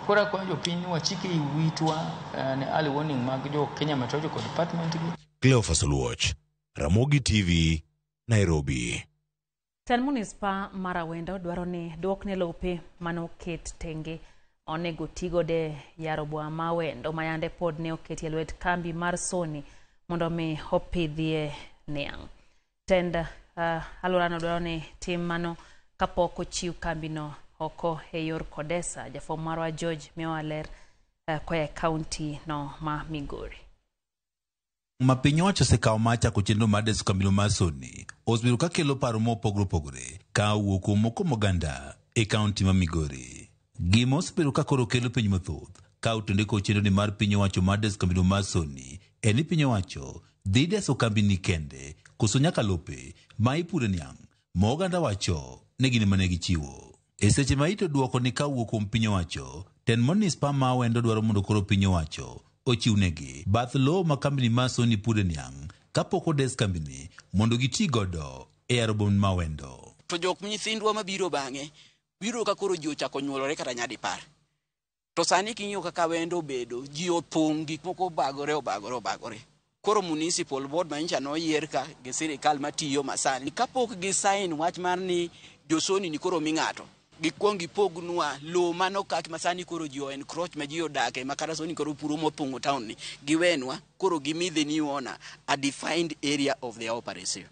Koro akwayo jopiny ni wachike witwa ne early warning mag jo Kenya Meteorological Department gi. Cleophas Oluoch, Ramogi TV, Nairobi. Tend munispa mar Awendo dwaro ni duokne lope manoket tenge onego tigode yaro boma ma Awendo mayande pod ne oketi e lwet kambi mar Sony mondo mi opidhie niang'. Tend alworano dwaro ni tim mano kapok ochiw kambino oko e yor Kodesa. Jafwambo marwa George miyowa ler koa e kaunti no ma Migori. Ma piny owacho osekawo mar chako chenro mar deso kambino mar Sony osebedo ka kelo paro mopogore opogore ka owuok kuom moko moganda e kaunti ma Migori. Gima osebedo ka koro kelo penjo mathoth ka otende kod chenro ni mar piny owacho mar deso kambino mar Sony en ni piny owacho dhi deso kambini kende koso nyaka lope ma ipure niang' ma oganda wacho ne gin ema ne gichiwo. E seche ma ito duoko ni ka owuok kuom piny owacho, tend munispa ma Awendo dwaro mondo koro piny owacho ochiwnegi bath lowo ma kambini mar Sony pure niang' kapok odes kambini mondo giti godo e yaro boma ma Awendo. To jok nyithindwa mabiro bang'e Biro ka koro ji ochako nyuolore kata nyadipar. To sani king'iyo kaka Awendo obedo, ji othung', gik moko obagore, obagore, obagore. Koro municipal board ma nyocha noyier ka gi sirikal matiyo masani, kapok gi sign wach mar ni josoni ni koro mi ng'ato, gikwong gipognwa lowo mano kak masani koro ji o encroach ma ji odake ma kata soni koro puro mothung'o town ni, giwenwa koro gimi the new owner a defined area of their operation.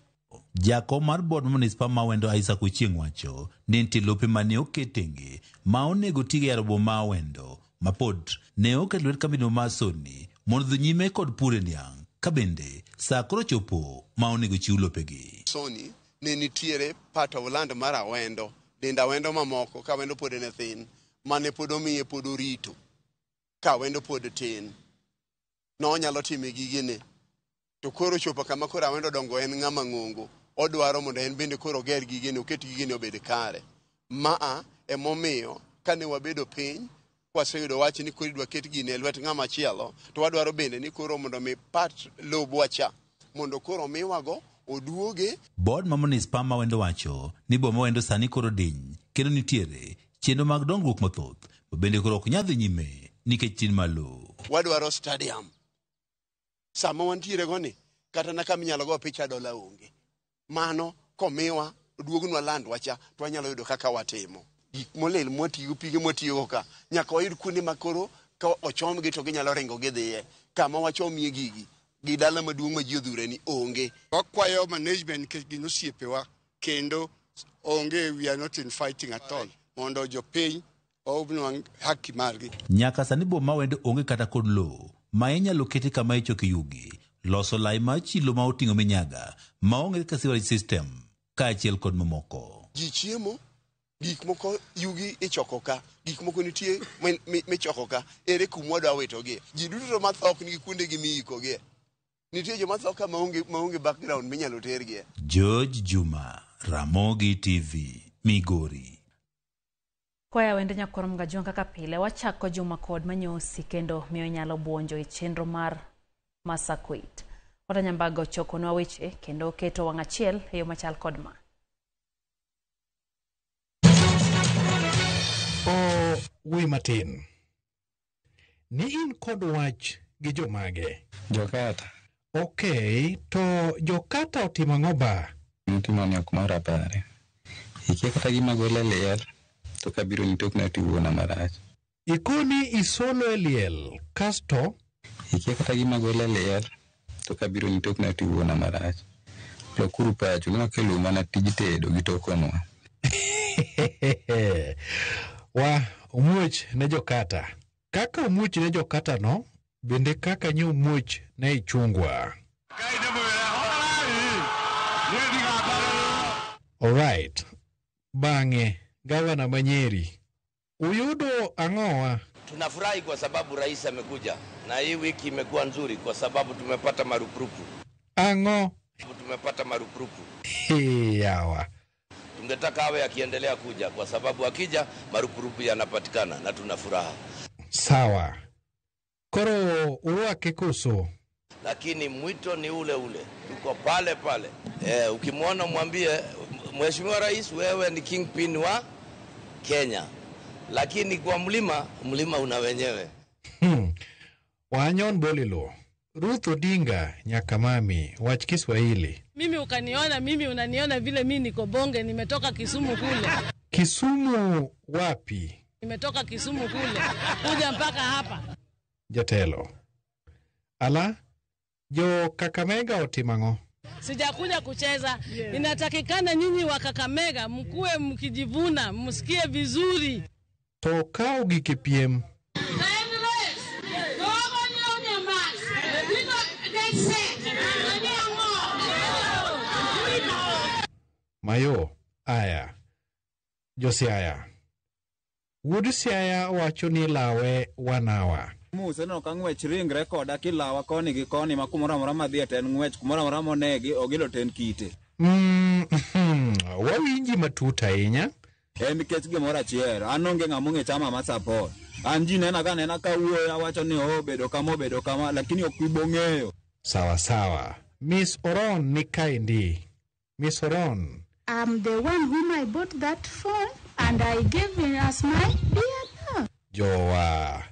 Jakom mar board ma ma Awendo Isaac Ochieng wacho ni nitie lope mane oket tenge ma onego tigo e yaro boma ma Awendo ma pod ne oket lwet kambino mar Sony mondo odhi nyime kod pur e niang' ka bende saa koro chopo ma onego chiw lopegi. Sony ne nitiere part of land mar Awendo, dend Awendo mamoko ka Awendo pod ne thin, mane pod omiye pod orito ka Awendo pod tin. Nonyalo time gigene. To koro chopo kama koro Awendo dongo en ng'ama ng'ongo, odwaro mondo en bende koro oger gigene, oket gigene obed kare. Maa emomiyo kane wabedo piny kwaseyudo wach ni koro idwa ket gini e lwet ng'ama chielo, to wadwaro bende ni koro mondo mi part lobwa cha mondo koro omiwago oduoge. Board ma Munispa ma Awendo wacho ni boma Awendo sani koro diny kendo nitiere chenro mag dongruok mathoth ma bende koro ok nyal dhi nyime nikech tin mar lowo. Wadwaro stadium. Sama wantiere go ni kata na kama inyalo go picha dola onge. Mano komiwa oduognwa landwa cha to wanyalo yudo kaka watimo. Gik molil mwatiyo, pige mwatiyogo ka nyaka wayud kuonde ma koro ka ochomgi to ginyalo ringo gidhiye. Kama wachomie gigi gi dala maduong' ma ji odhure ni onge. Wakwayo management nikech gin osiepewa kendo onge, we are not in fighting at all, mondo jopiny onwang' haki margi. Nyaka sani boma ma Awendo onge kata kod lowo ma inyalo kete kama ichoke yugi, loso lai mar chilo ma oting'o minyaga ma onge kaka sewerage system kaachiel kod mamoko. Ji chiemo, gik moko yugi ichoko ka, gik moko nitie michoko ka, ere kuma wadwa witogie? Ji duto to matho ok nigi kuondegi miikogie. Nitie joma tho ka maonge background minyalo tergie. George Juma, Ramogi TV, Migori. Kwaya wende nyakwar Mgajwang' kaka pile wachako juma kod manyosi kendo miyo inyalo buonjo e chenro mar Masakwit. Wata Nyambaga ochokonwa weche kendo oketo wang' achiel e yo machal kod ma. O wuoyi matin, ni in kod wach gi jomage? Jokata. Okay, to jokata otimo ang'o ba? Mutimo ni ok mora pare. Ikia kata gima gole liel, to kabiro ni tok na tiwuona marach. Ikoni isolo e liel, kasto? Ikia kata gima gole liel, to kabiro ni tok na tiwuona marach. Lokuru pachu, ne wakelo mana tij tedo gi tokonwa. Wa, omuoch ne jokata. Kaka omuoch ne jokata no, bende kaka nye omuoch ne ichungwa. Alright. Bang'e, gavana ma Nyeri, uyudo ang'owa? Tunafurahi kwa sababu rais amekuja na hii wiki imekuwa nzuri kwa sababu tumepata marupurupu. Ang'o? Tumepata marupurupu. Hey, yawa. Tungetaka awe akiendelea kuja kwa sababu akija marupurupu yanapatikana na tuna furaha. Sawa. Koro urwake koso? Lakini mwito ni ule ule, tuko pale pale. Ukimwona mwambie Mheshimiwa Rais, wewe ni kingpin wa Kenya. Lakini kwa mlima, mlima una wenyewe. Wanyon Bolilo. Ruth Odinga Nyakamami, wach Kiswahili. Mimi ukaniona, mimi unaniona vile mimi niko bonge, nimetoka Kisumu kule. Kisumu wapi? Nimetoka Kisumu kule, kuja mpaka hapa. Jatelo. Ala, jo Kakamega otimang'o? Sijakuja kucheza. Yeah. Inatakikana nyinyi wa Kakamega mkuwe mkijivuna, msikie vizuri. To ka ogik e piem. Mayo, aya. Josiaya. Wuod Siaya wacho ni lawe wanawa. Muse no ka ng'wech ringre koda kilawa koni gi koni ma kumoro amora madhiye to en ng'wech, kumoro amora monegi ogilo to en kite. Wawinji matut ahinya. En nikech gimoro achiel, an onge ng'ama ong'e chama ma support. An ji nena ka nena ka wuoyo awacho ni obedo kama obedo kama, lakini ok ibo ng'eyo. Sawa sawa. Miss Oron ni kaendi. Miss Oron. I'm the one whom I bought that phone. And I gave him as my dear love. Jowa,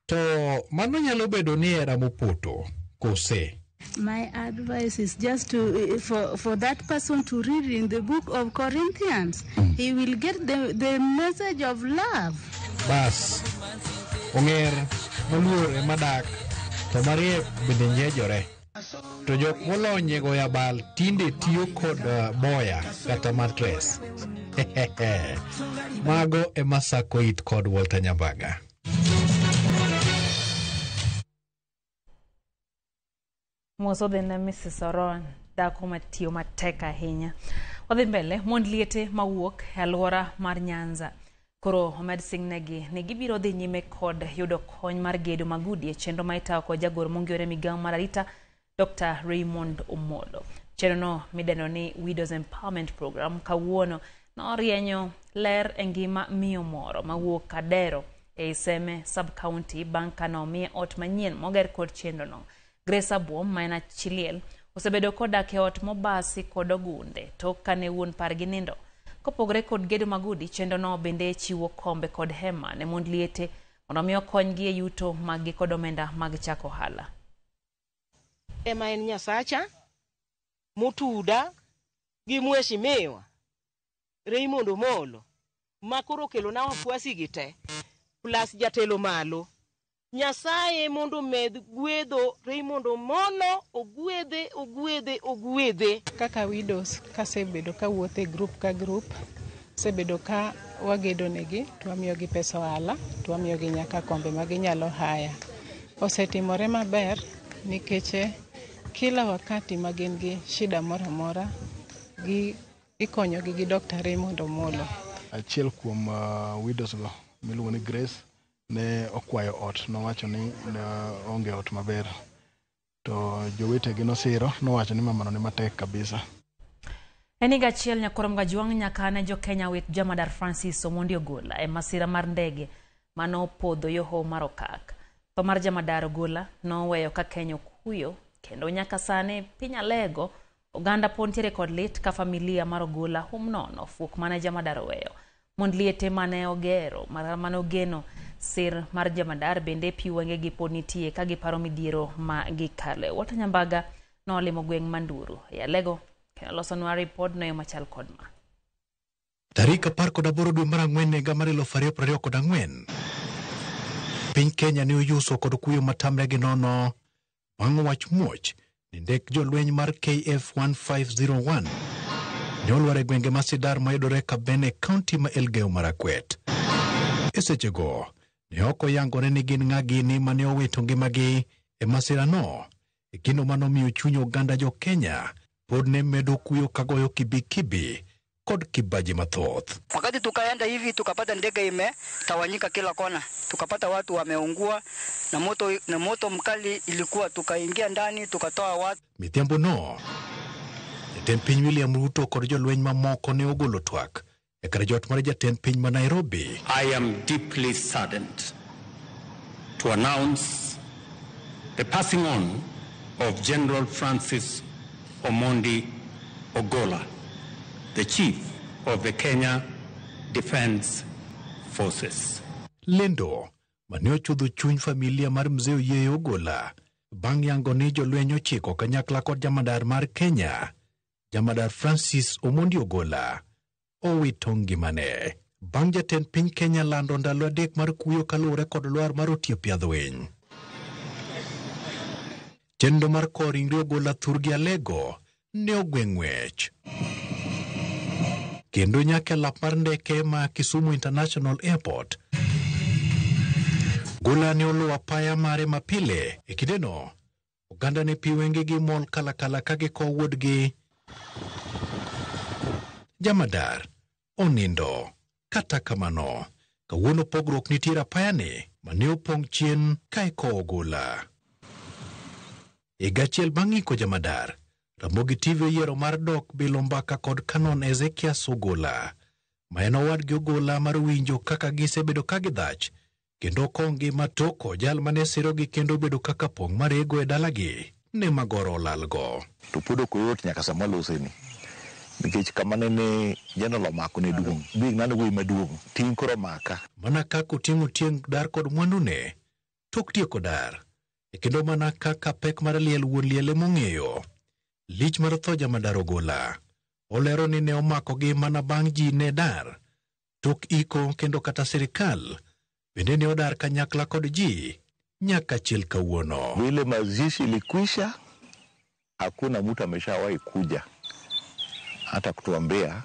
to mano nyalo bedo ni hera mopoto, kose? My advice is just to for that person to read in the book of Corinthians. He will get the message of love. Bas, ong'er moluor ema dak, to mariek bende nyejore. To jok molony e goyo abal tinde tiyo kod boya kata matres. Mago ema sako it kod Walter Nyambaga. Mos odhi ne Mrs. Oron, dhako matiyo matek ahinya. Wadhi mbele, mond liete mawuok e alwora mar Nyanza. Koro omed singnegi ni gibiro dhi nyime kod yudo kony mar gedo mag udi e chenro ma itayo kod jagoro mongirore migawo mar arita Dr. Raymond Omolo. Chenrono midendo ni Widows Empowerment Program kawuono norienyo ler e ngima miyo moro mawuok Kadero e Iseme sub-county bang' ka nomiye ot manyien moger kod chenrono. Grace Abuom ma en chi liel osebedo kodak e ot mobasi kod ogunde tok kane wuon pargi nindo. Kopogore kod gedo mag udi, chenrono bende chiwo kombe kod hema ne mond liete mondo mi okonygi e yuto maggi kod omenda mag chako ohala. Ema en Nyasacha motuda gi mheshimiwa Raymond Omolo ma koro okelona wafuasi gi te plus jatelo malo. Nyasaye mondo omed gwedho Raymond Omolo, ogwedhe, ogwedhe, ogwedhe. Kaka widows kasebedo kawuotho e group ka group, sebedo ka wagedo negi to wamiyogi pesa ohala, to wamiyogi nyaka kombe ma ginyalo haya. Osetimore maber nikech kila wakati ma gin gi shida moro amora, ikonyogi gi Dr. Raymond Omolo. Achiel kuom widows go miluongo ni Grace ne okwayo ot, nowacho ni ne onge ot maber, to jowetegi nosiro, nowacho ni mamano ni matek kabisa. En higa achiel nyakoro Mgajwang' nyaka ne jo-Kenya wit Jamadar Francis Omondi Ogola e masira mar ndege manopodho yo hoho mar Okak. Tho mar Jamadar Ogola noweyo ka Kenya okuyo kendo nyaka sani piny Alego oganda pod nitiere kod lit ka familia mar Ogola hum nono fuok mane Jamadar oweyo. Mond liete mane ogero mane ogeno sir mar Jamadar bende pi wengegi pod nitie ka giparo midhiero ma gikale. Walter Nyambaga nolimo gweng' Manduru e Alego kendo losonwa ripod no machal kod ma. Tarik 18 dwe mar ang'wen higa mar 2024, piny Kenya ne oyuso kod kuyo matamre gi nono bang' wach muoch ni ndek jolweny mar KF 1501 ne olwar e gwenge ma Sidar mayudore Kabene, kaunti ma Elgeyo Marakwet. E sechego ne ok oyangore ni gin ng'a gini mane owito ngimagi e masirano, e kendo manomiyo chuny oganda jo Kenya pod ne medo kuyo kagoyo kibikibi kod kibaji mathoth. Wakati tukaenda hivi tukapata ndege imetawanyika kila kona, tukapata watu wameungua na moto mkali ilikuwa, tukaingia ndani tukatoa watu. Midhiambo no, jatend piny William Ruto kod jolweny mamoko ne ogolo twak e kar jot mar jatend piny ma Nairobi. I am deeply saddened to announce the passing on of General Francis Omondi Ogola, the Chief of the Kenya Defence Forces. Lendo mane ochudho chuny familia mar Mzee Oyieyo Ogola bang' yango ni jolweny ochiko kanyakla kod jamadar mar Kenya, Jamadar Francis Omondi Ogola, owito ngimane. Bang' jatend piny Kenya lando ndalo 3 mar kuyo kaluwore kod lwar mar Otiep Yadhwiny. Chenro mar kowo ringre Ogola thurgi Alego ne ogwe ng'wech. Kendo nyaka e lap mar ndeke ma Kisumu International Airport, Ogola ne oluwo apaya mare mapile. E kindeno, oganda ne pi wengegi mol kalakala ka gikowo wuodgi. Jamadar onindo. Kata kamano, kawuono pogruok nitiere apayani mane opong' chien ka ikowo Ogola. Higa achiel bang' iko Jamadar, Ramogi TV oyiero mar dok bilo mbaka kod Canon Ezekias Ogola, ma en owadgi Ogola mar winjo kaka gisebedo ka gidhach kendo kowo ngima toko jal mane sirogi kendo bedo kaka pong' marego e dalagi ne magoro olalgo. To pod ok oyot nyaka sama waloseni. Nikech kama nene General omako ne duong'. Big nane wuoyi maduong'. Ting' koro maka. Mana kaka oting'o tieng' dar kod mwandune tok tieko dar, e kendo mana kaka pek mar liel wuon liel emong'eyo. Lich mar tho jamadar Ogola olero ni ne omakogi mana bang' ji ne dar tok iko kendo kata sirikal bende ne odar kanyakla kod ji nyaka chil kawuono. Vile mazishi ilikwisha, hakuna mtu ameshawahi kuja hata kutuambia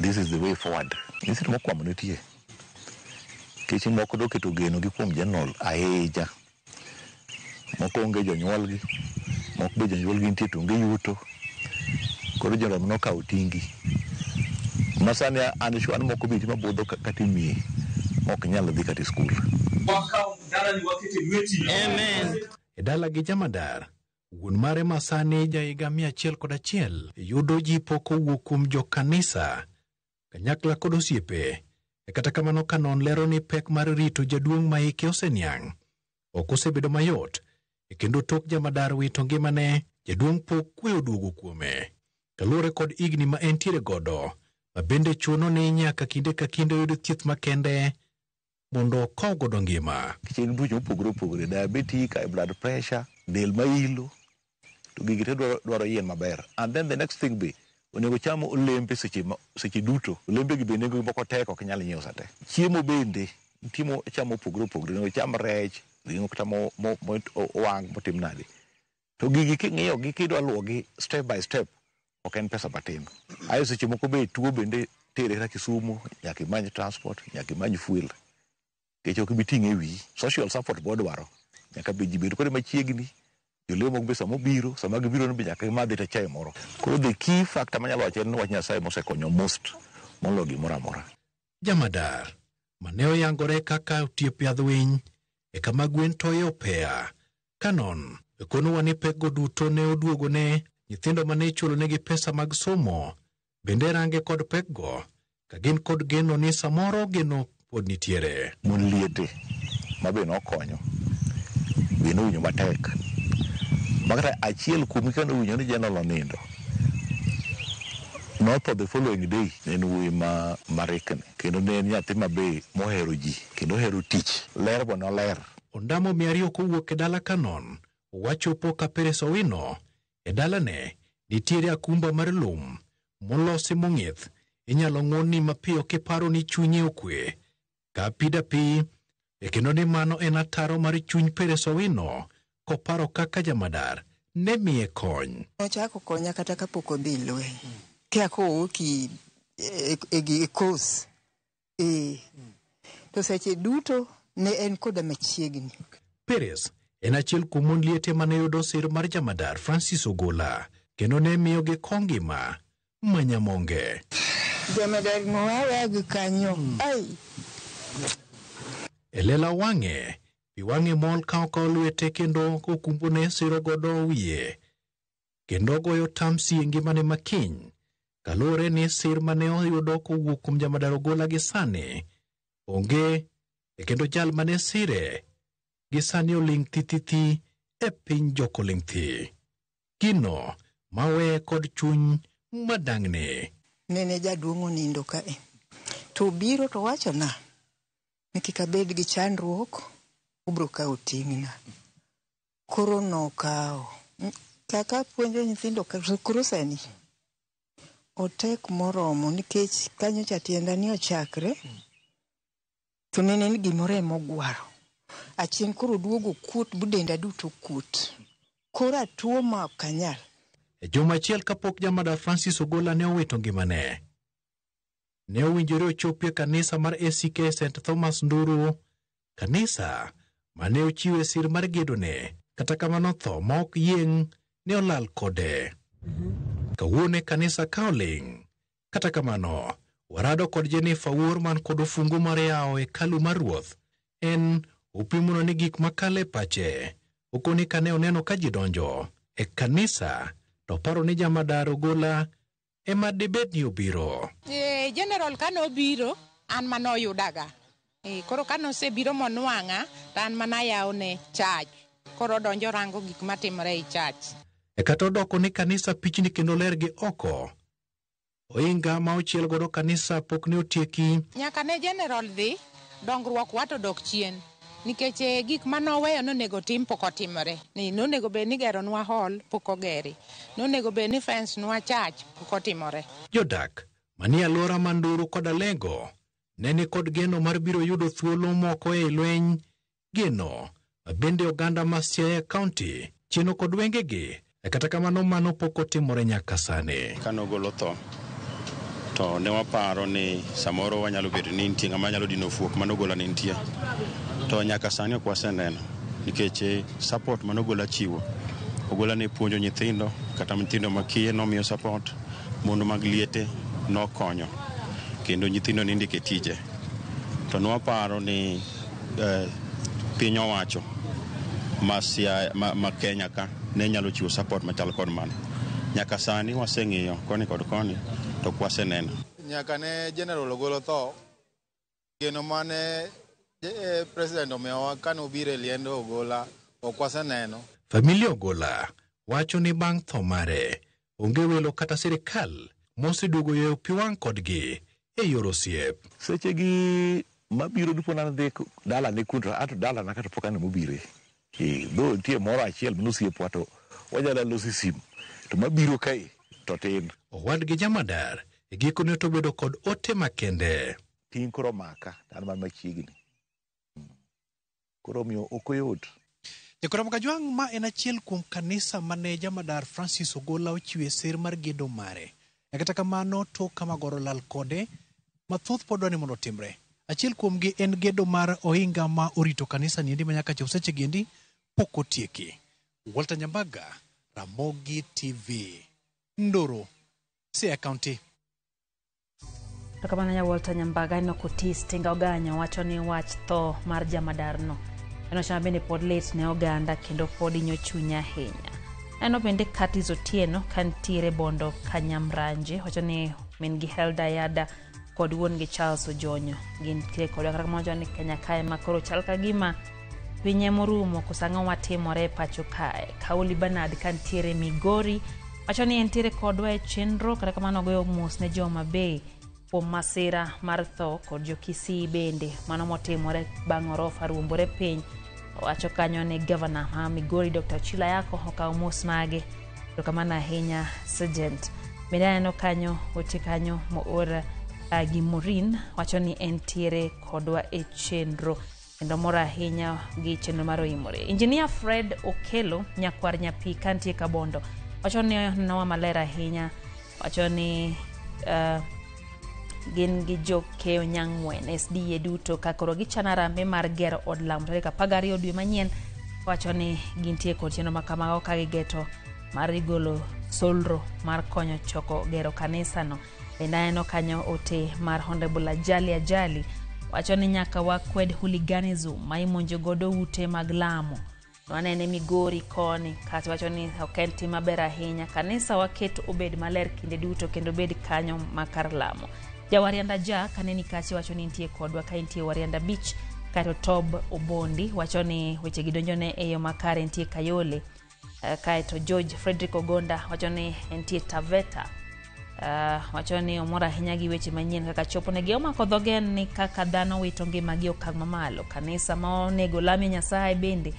this is the way forward. Nyithindo mokwamo nitie. Nikech moko doketo geno gi kuom General ahinya. Moko onge jonyuolgi, moko be jonyuolgi nitie to onge yuto. Koro General nokawo tingi. Ma sani an sure ni moko be nitie mabudho kata e mier mok nyal dhi kata e skul. E dalagi jamadar, wuon mare ma sani jahiga 101 yudo jipo kowuok kuom jokanisa, kanyakla kod osiepe. E kata kamano Kanon lero ni pek mar rito jaduong' ma hike oseniang' ok osebedo mayot, e kendo tok jamadar wito ngimane, jaduong' pok kwe oduogo kuome. Kaluwore kod higni ma entiere godo, ma bende chuno ni nyaka kinde ka kinde oyud thieth makende mondo okow godo ngima. Nikech en tuoche mopogore opogore, diabetic, high blood pressure, del mailo, to gigi te dwaro yien maber. And then the next thing be, onego cham olembe seche duto. Olembe gi be nengo gi moko tek ok inyal nyiewo sate. Chiemo bende, nitie mo cham mopogore opogore, onego cham rech, ring'o kata mo owang' motim nade. To gigi king'iyo gi kidwa luwogi step by step, ok en pesa matin. Ae seche moko be tuo bende tere kata Kisumu, nyaka imany transport, nyaka imany fuel. Nikech ok ibi ting'e e wiyi. Social support be odwaro. Nyaka be ji bed kode machiegni. Jolemo be sama obiro, sama gibiro ni be nyaka gimadhe ta chae moro. Koro the key factor manyalo wacho en ni wach Nyasaye mosekonyo most moloyo gimoro amora. Jamadar, mane oyangore kaka otiep yadh winy e kama gwen toye opea. Kanon, konowa ni pekgo duto ne oduogone nyithindo mane ichulonegi pesa mag somo, bende range kod pekgo, ka gin kod geno ni samoro geno pod nitiere. Mon liete ma be nokonyo, be nowinjo matek. Makata achiel kuomgi ka nowinjo ni General onindo, notho the following day. Ne en wuoyi ma marikni, kendo ne en nyathi ma be mohero ji, kendo ohero tich. Ler bo noler. Ondamo 200 kowuok e dala Kanon, wachopo ka Peres Owino. E dalane nitiere akumba mar lum molosi mong'ith, inyalo ng'wonni mapiyo kiparo ni chunye okwe. Ka pida pi, e kendo ni mano en ataro mar chuny Peres Owino koparo kaka jamadar ne miye kony. Nochako konya kata kapok odhi lweny. Kia kowuok e kos. To seche duto ne en koda machiegni. Peres en achiel kuom mon liete mane yudo sir mar jamadar Francis Ogola, kendo ne miyogi kongima manyamonge. Jamadar nowawa gi kanyo. Ai! E lela wang'e, pi wang'e mol ka okawo lwete kendo okumbone siro godo wiye, kendo goyo tamsi e ngimane makiny, kaluwore ni sir mane oyudo kowuok kuom jamadar Ogola gi sani onge, e kendo jal mane sire gi sani oling' thithithi e piny jokoling' thi. Gino maweye kod chuny madang'ni. Nene jaduong' onindo kae. To biro to wachona ni kik abed gi chandruok, obiro kawo ting'na. Koro nokawo. Kaka puonjo nyithindo koro sani, otek moromo nikech kanyo cha tienda ni ochakre, to nene ni gimoro ema ogwaro. Achien koro duogo kuot bu denda duto kuot. Koro atuo ma ok anyal. E juma achiel kapok jamadar Francis Ogola ne owito ngimane, ne owinjore ochopi e kanisa mar ACK St Thomas Nduru, kanisa mane ochiwe sir mar gedone. Kata kamano tho ma ok yieng' ne olal kode. Kawuono e kanisa ka oling'. Kata kamano, warado kod Jennifer Wuor man kod ofungu mar yawo hekalu mar Ruoth. En opimono ni gik makalo e pache. Okoni kane oneno ka ji donjo e kanisa, to paro ni jamadar Ogola ema dibed ni obiro. General kane obiro, an manoyudaga. Koro kane osebiro monwang'a, to an mana yawone church. Koro odonjo rango gik matimore ei church. E kata odoko ni kanisa pichni kendo ler gi oko, Ohinga ma ochiel godo kanisa pok ne otieki. Nyaka ne General dhi, dongruok wa to dok chien. Nikech gik mane oweyo nonego tim pok otimore. Ni nonego bed ni geronwa hall pok ogeri. Nonego bed ni fence nwa church pok otimore. Jodak manie alwora ma Nduru kod Alego ne ni kod geno mar biro yudo thuolo moko ei lweny. Geno ma bende oganda ma Siaya County cheno kod wengegi, kata kamano mano pok otimore nyaka sani. Kane ogolo tho, to ne waparo ni samoro wanyalo bedo ni nitie ng'ama nyalo dino fuok mane ogola ne nitie. To nyaka sani ok waseneno nikech support mane ogola chiwo. Ogola ne puonjo nyithindo, kata nyithindo makiye nomiyo support, mon mag liete nokonyo, kendo nyithindo nindiko e tije. To nwaparo ni piny owacho ma, Siaya, ma Kenya ka ne nyalo chiwo support machal kod mano. Nyaka sani waseng'iyo koni kod koni to ok waseneno. Nyaka ne General Ogolo tho, geno mane president omiyowa kane obiro e liend Ogola ok waseneno. Familia Ogola wacho ni bang' tho mare, onge welo kata sirikal moseduogo yweyo pi wang' kodgi e yor osiep. Sechegi mabiro dipo na dhi dalane kuno ato dalana kata pok aneno mobire. Though nitie moro achiel manosiepwa to wanyalo loso e simu to mabiro kae to tin. Owadgi Jamadar e gikone to obedo kod ote makende. Ting' koro maka an man machiegni. Koro omiyo ok oyot. Jakora Kajwang' ma en achiel kuom kanisa mane Jamadar Francis Ogola ochiwe sir mar gedo mare. E kata kamano tok kama goro lal kode, mathoth pod dwa ni mondo otimre. Achiel kuomgi en gedo mar ohinga ma orito kanisa niendi ma nyaka chop seche giendi pok otieki. Walter Nyambaga, Ramogi TV, Nduru, Siaya County. To kamano nya Walter Nyambaga ineno Kotis Tinga Oganyo wacho ni wach tho mar jamadarno en wach ma bende pod lit ne oganda kendo pod hinyo chuny ahinya. Aneno bende Curtis Otieno kantiere Bondo Kanyamranje wacho ni min gi Helda Yada kod wuon gi Charles Ojonyo gintiere kodwa. Kata kamano wacho ni Kenya kae ma koro chal ka gima piny emorumo koso ang'o matimore e pacho kae. Kaoli Bernard kantiere Migori wacho ni entiere kodwa e chenro, kata kamano ogoyo mos ne jo Homa Bay kuom masira mar tho kod jo Kisii bende mano motimore bang' orofa ruombore piny. Owacho kanyo ni gavana ma Migori Dr. Ochilo Ayacko okawo mos mage. Erokamano ahinya Sergeant. Bende aneno kanyo ote kanyo moor gi Maureen wacho ni entiere kodwa e chenro kendo mor ahinya gi chenro mar Oimore. Engineer Fred Okelo nyakwar nyapi kantie Kabondo wacho ni onenowa maler ahinya, wacho ni gin gi jokeyo Nyang'wen SDA duto ka koro gichano harambee mar gero od lamo tarik 12 dwe manyien. Wacho ni gintie kod chenro ma kamago ka gigeto mar golo solro mar konyo choko gero kanisano. Bende aneno kanyo ote mar Honorable Ajali Ajali wacho ni nyaka wakwed hooliganism ma imonjo godo ute mag lamo. Wanene Migori koni kato wacho ni ok en tim maber ahinya. Kanisa waket obed maler kinde duto kendo bed kanyo ma kar lamo. Jawarianda Jack aneni kache wacho ni nitie kodwa ka intie Warianda Beach. Kaeto Tob Obondi wacho ni weche gi donjone e yo makare nitie Kayole. Kaeto George Frederick Ogonda wacho ni entie Taveta. Wacho ni omor ahinya gi weche manyien kaka chopo negi omako dhoge ni kaka dhano wito ngimagi e okang' mamalo. Kanisa ma onego lamie Nyasaye bende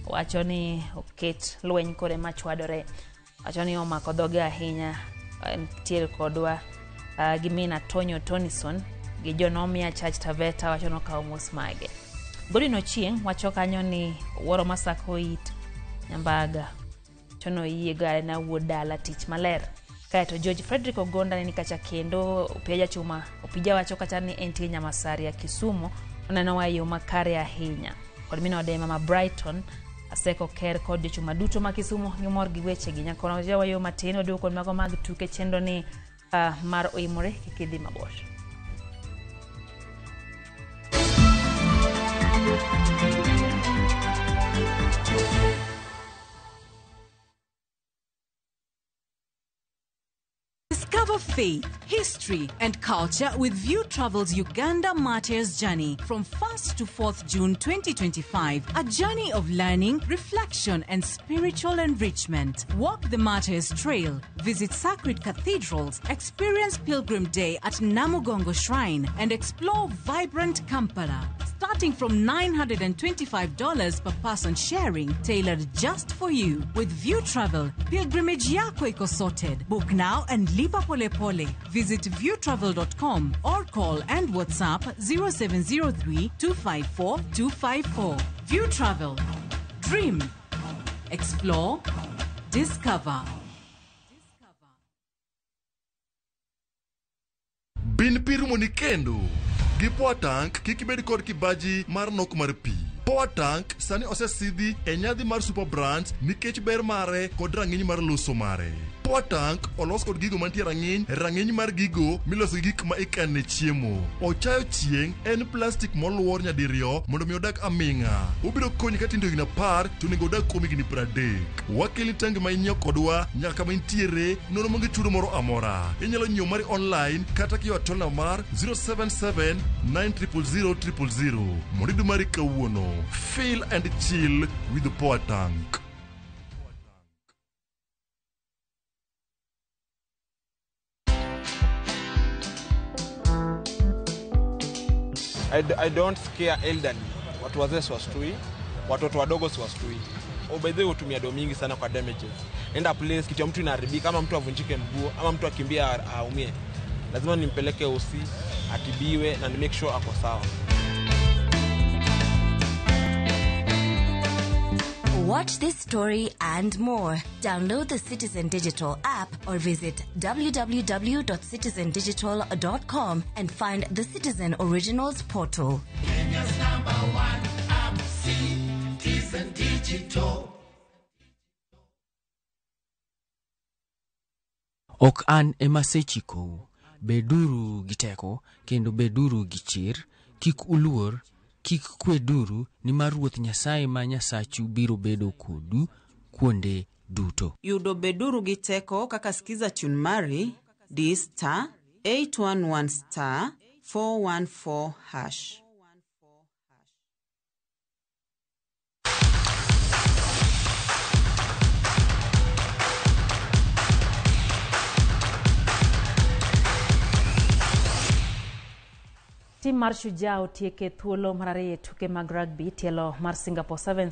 wacho ni oket lweny kore machwadore. Wacho ni omako dhoge ahinya. Nitiere kodwa gi min Antonio Tonison gi Jonomia Church Taveta wacho ni okawo mos mage. Godwin Ochieng wacho kanyo ni wuoro masako it Nyambaga wacho ni oyie go na wuod dala tich maler. Kaeto George Frederick Ogonda ne ni kacha kendo Opija Chuma Opija wacho kacha ni entie Nyamasaria Kisumu oneno e yo makare ahinya. Kod min ode mama Brighton Aseko Ker kod jochuma duto ma Kisumu gimor gi wechegi. Nyakono wayo matin waduogo kod mago mag tuke chenro ni mar Oimore kik idhi mabor. Discover Discover faith, history, and culture with View Travel's Uganda Martyrs Journey from 1st to 4th June 2025. A journey of learning, reflection, and spiritual enrichment. Walk the Martyrs Trail, visit sacred cathedrals, experience Pilgrim Day at Namugongo Shrine, and explore vibrant Kampala. Starting from $925 per person sharing, tailored just for you. With View Travel, pilgrimage yako iko sorted. Book now and lipa pole pole. Visit viewtravel.com or call and WhatsApp 0703 254 254. View Travel. Dream. Explore. Discover. Bin pi rumoni kendo. Gi Power Tank kik ibed kod kibaji mar nok mar pi. Power Tank sani osesidhi e nyadhi mar Super Brands nikech ber mare kod rang'iny mar loso mare. Power Tank olos kod gigo mantie rang'iny, rang'iny mar gigo miloso gi gik ma ikane chiemo. Ochayo chieng' en plastik moluor nyadiriyo mondo mi odag aming'a. Obiro konyi ka tindo higni 10 to onego odag kuom higni 30. Wakelni tangi ma inyiewo kodwa nyaka kama intiere nono maonge chudo moro amora. Inyalo nyiewo mari online kata kiyo atol namba mar 077 900 000 mondo iyud mari kawuono. Feel and chill with the Power Tank. I don't scare elderly. Watu wazee siwastui, watoto wadogo siwastui. Oh, by the way, hutumia do mingi sana kwa damages. Enda place kitu ya mtu inaharibika, ama mtu avunjike mguu, ama mtu akimbia aumie. Lazima nimpeleke OC, atibiwe na ni make sure ako sawa. Watch this story and more. Download the Citizen Digital app or visit www.citizendigital.com and find the Citizen Originals portal. Kenya's number one app, Citizen Digital. Ok an ema asechikou, beduru gi teko kendo beduru gi chir, kik uluor, kik kweduru, nimar Ruoth Nyasaye ma Nyasachu biro bedo kodu kuonde duto. Yudo beduru gi teko kaka skiza tune mari di star 811 star 414 hash. Tim mar Shujaa otieke thuolo mar ariyo e tuke mag rugby tielo mar Singapore Sevens.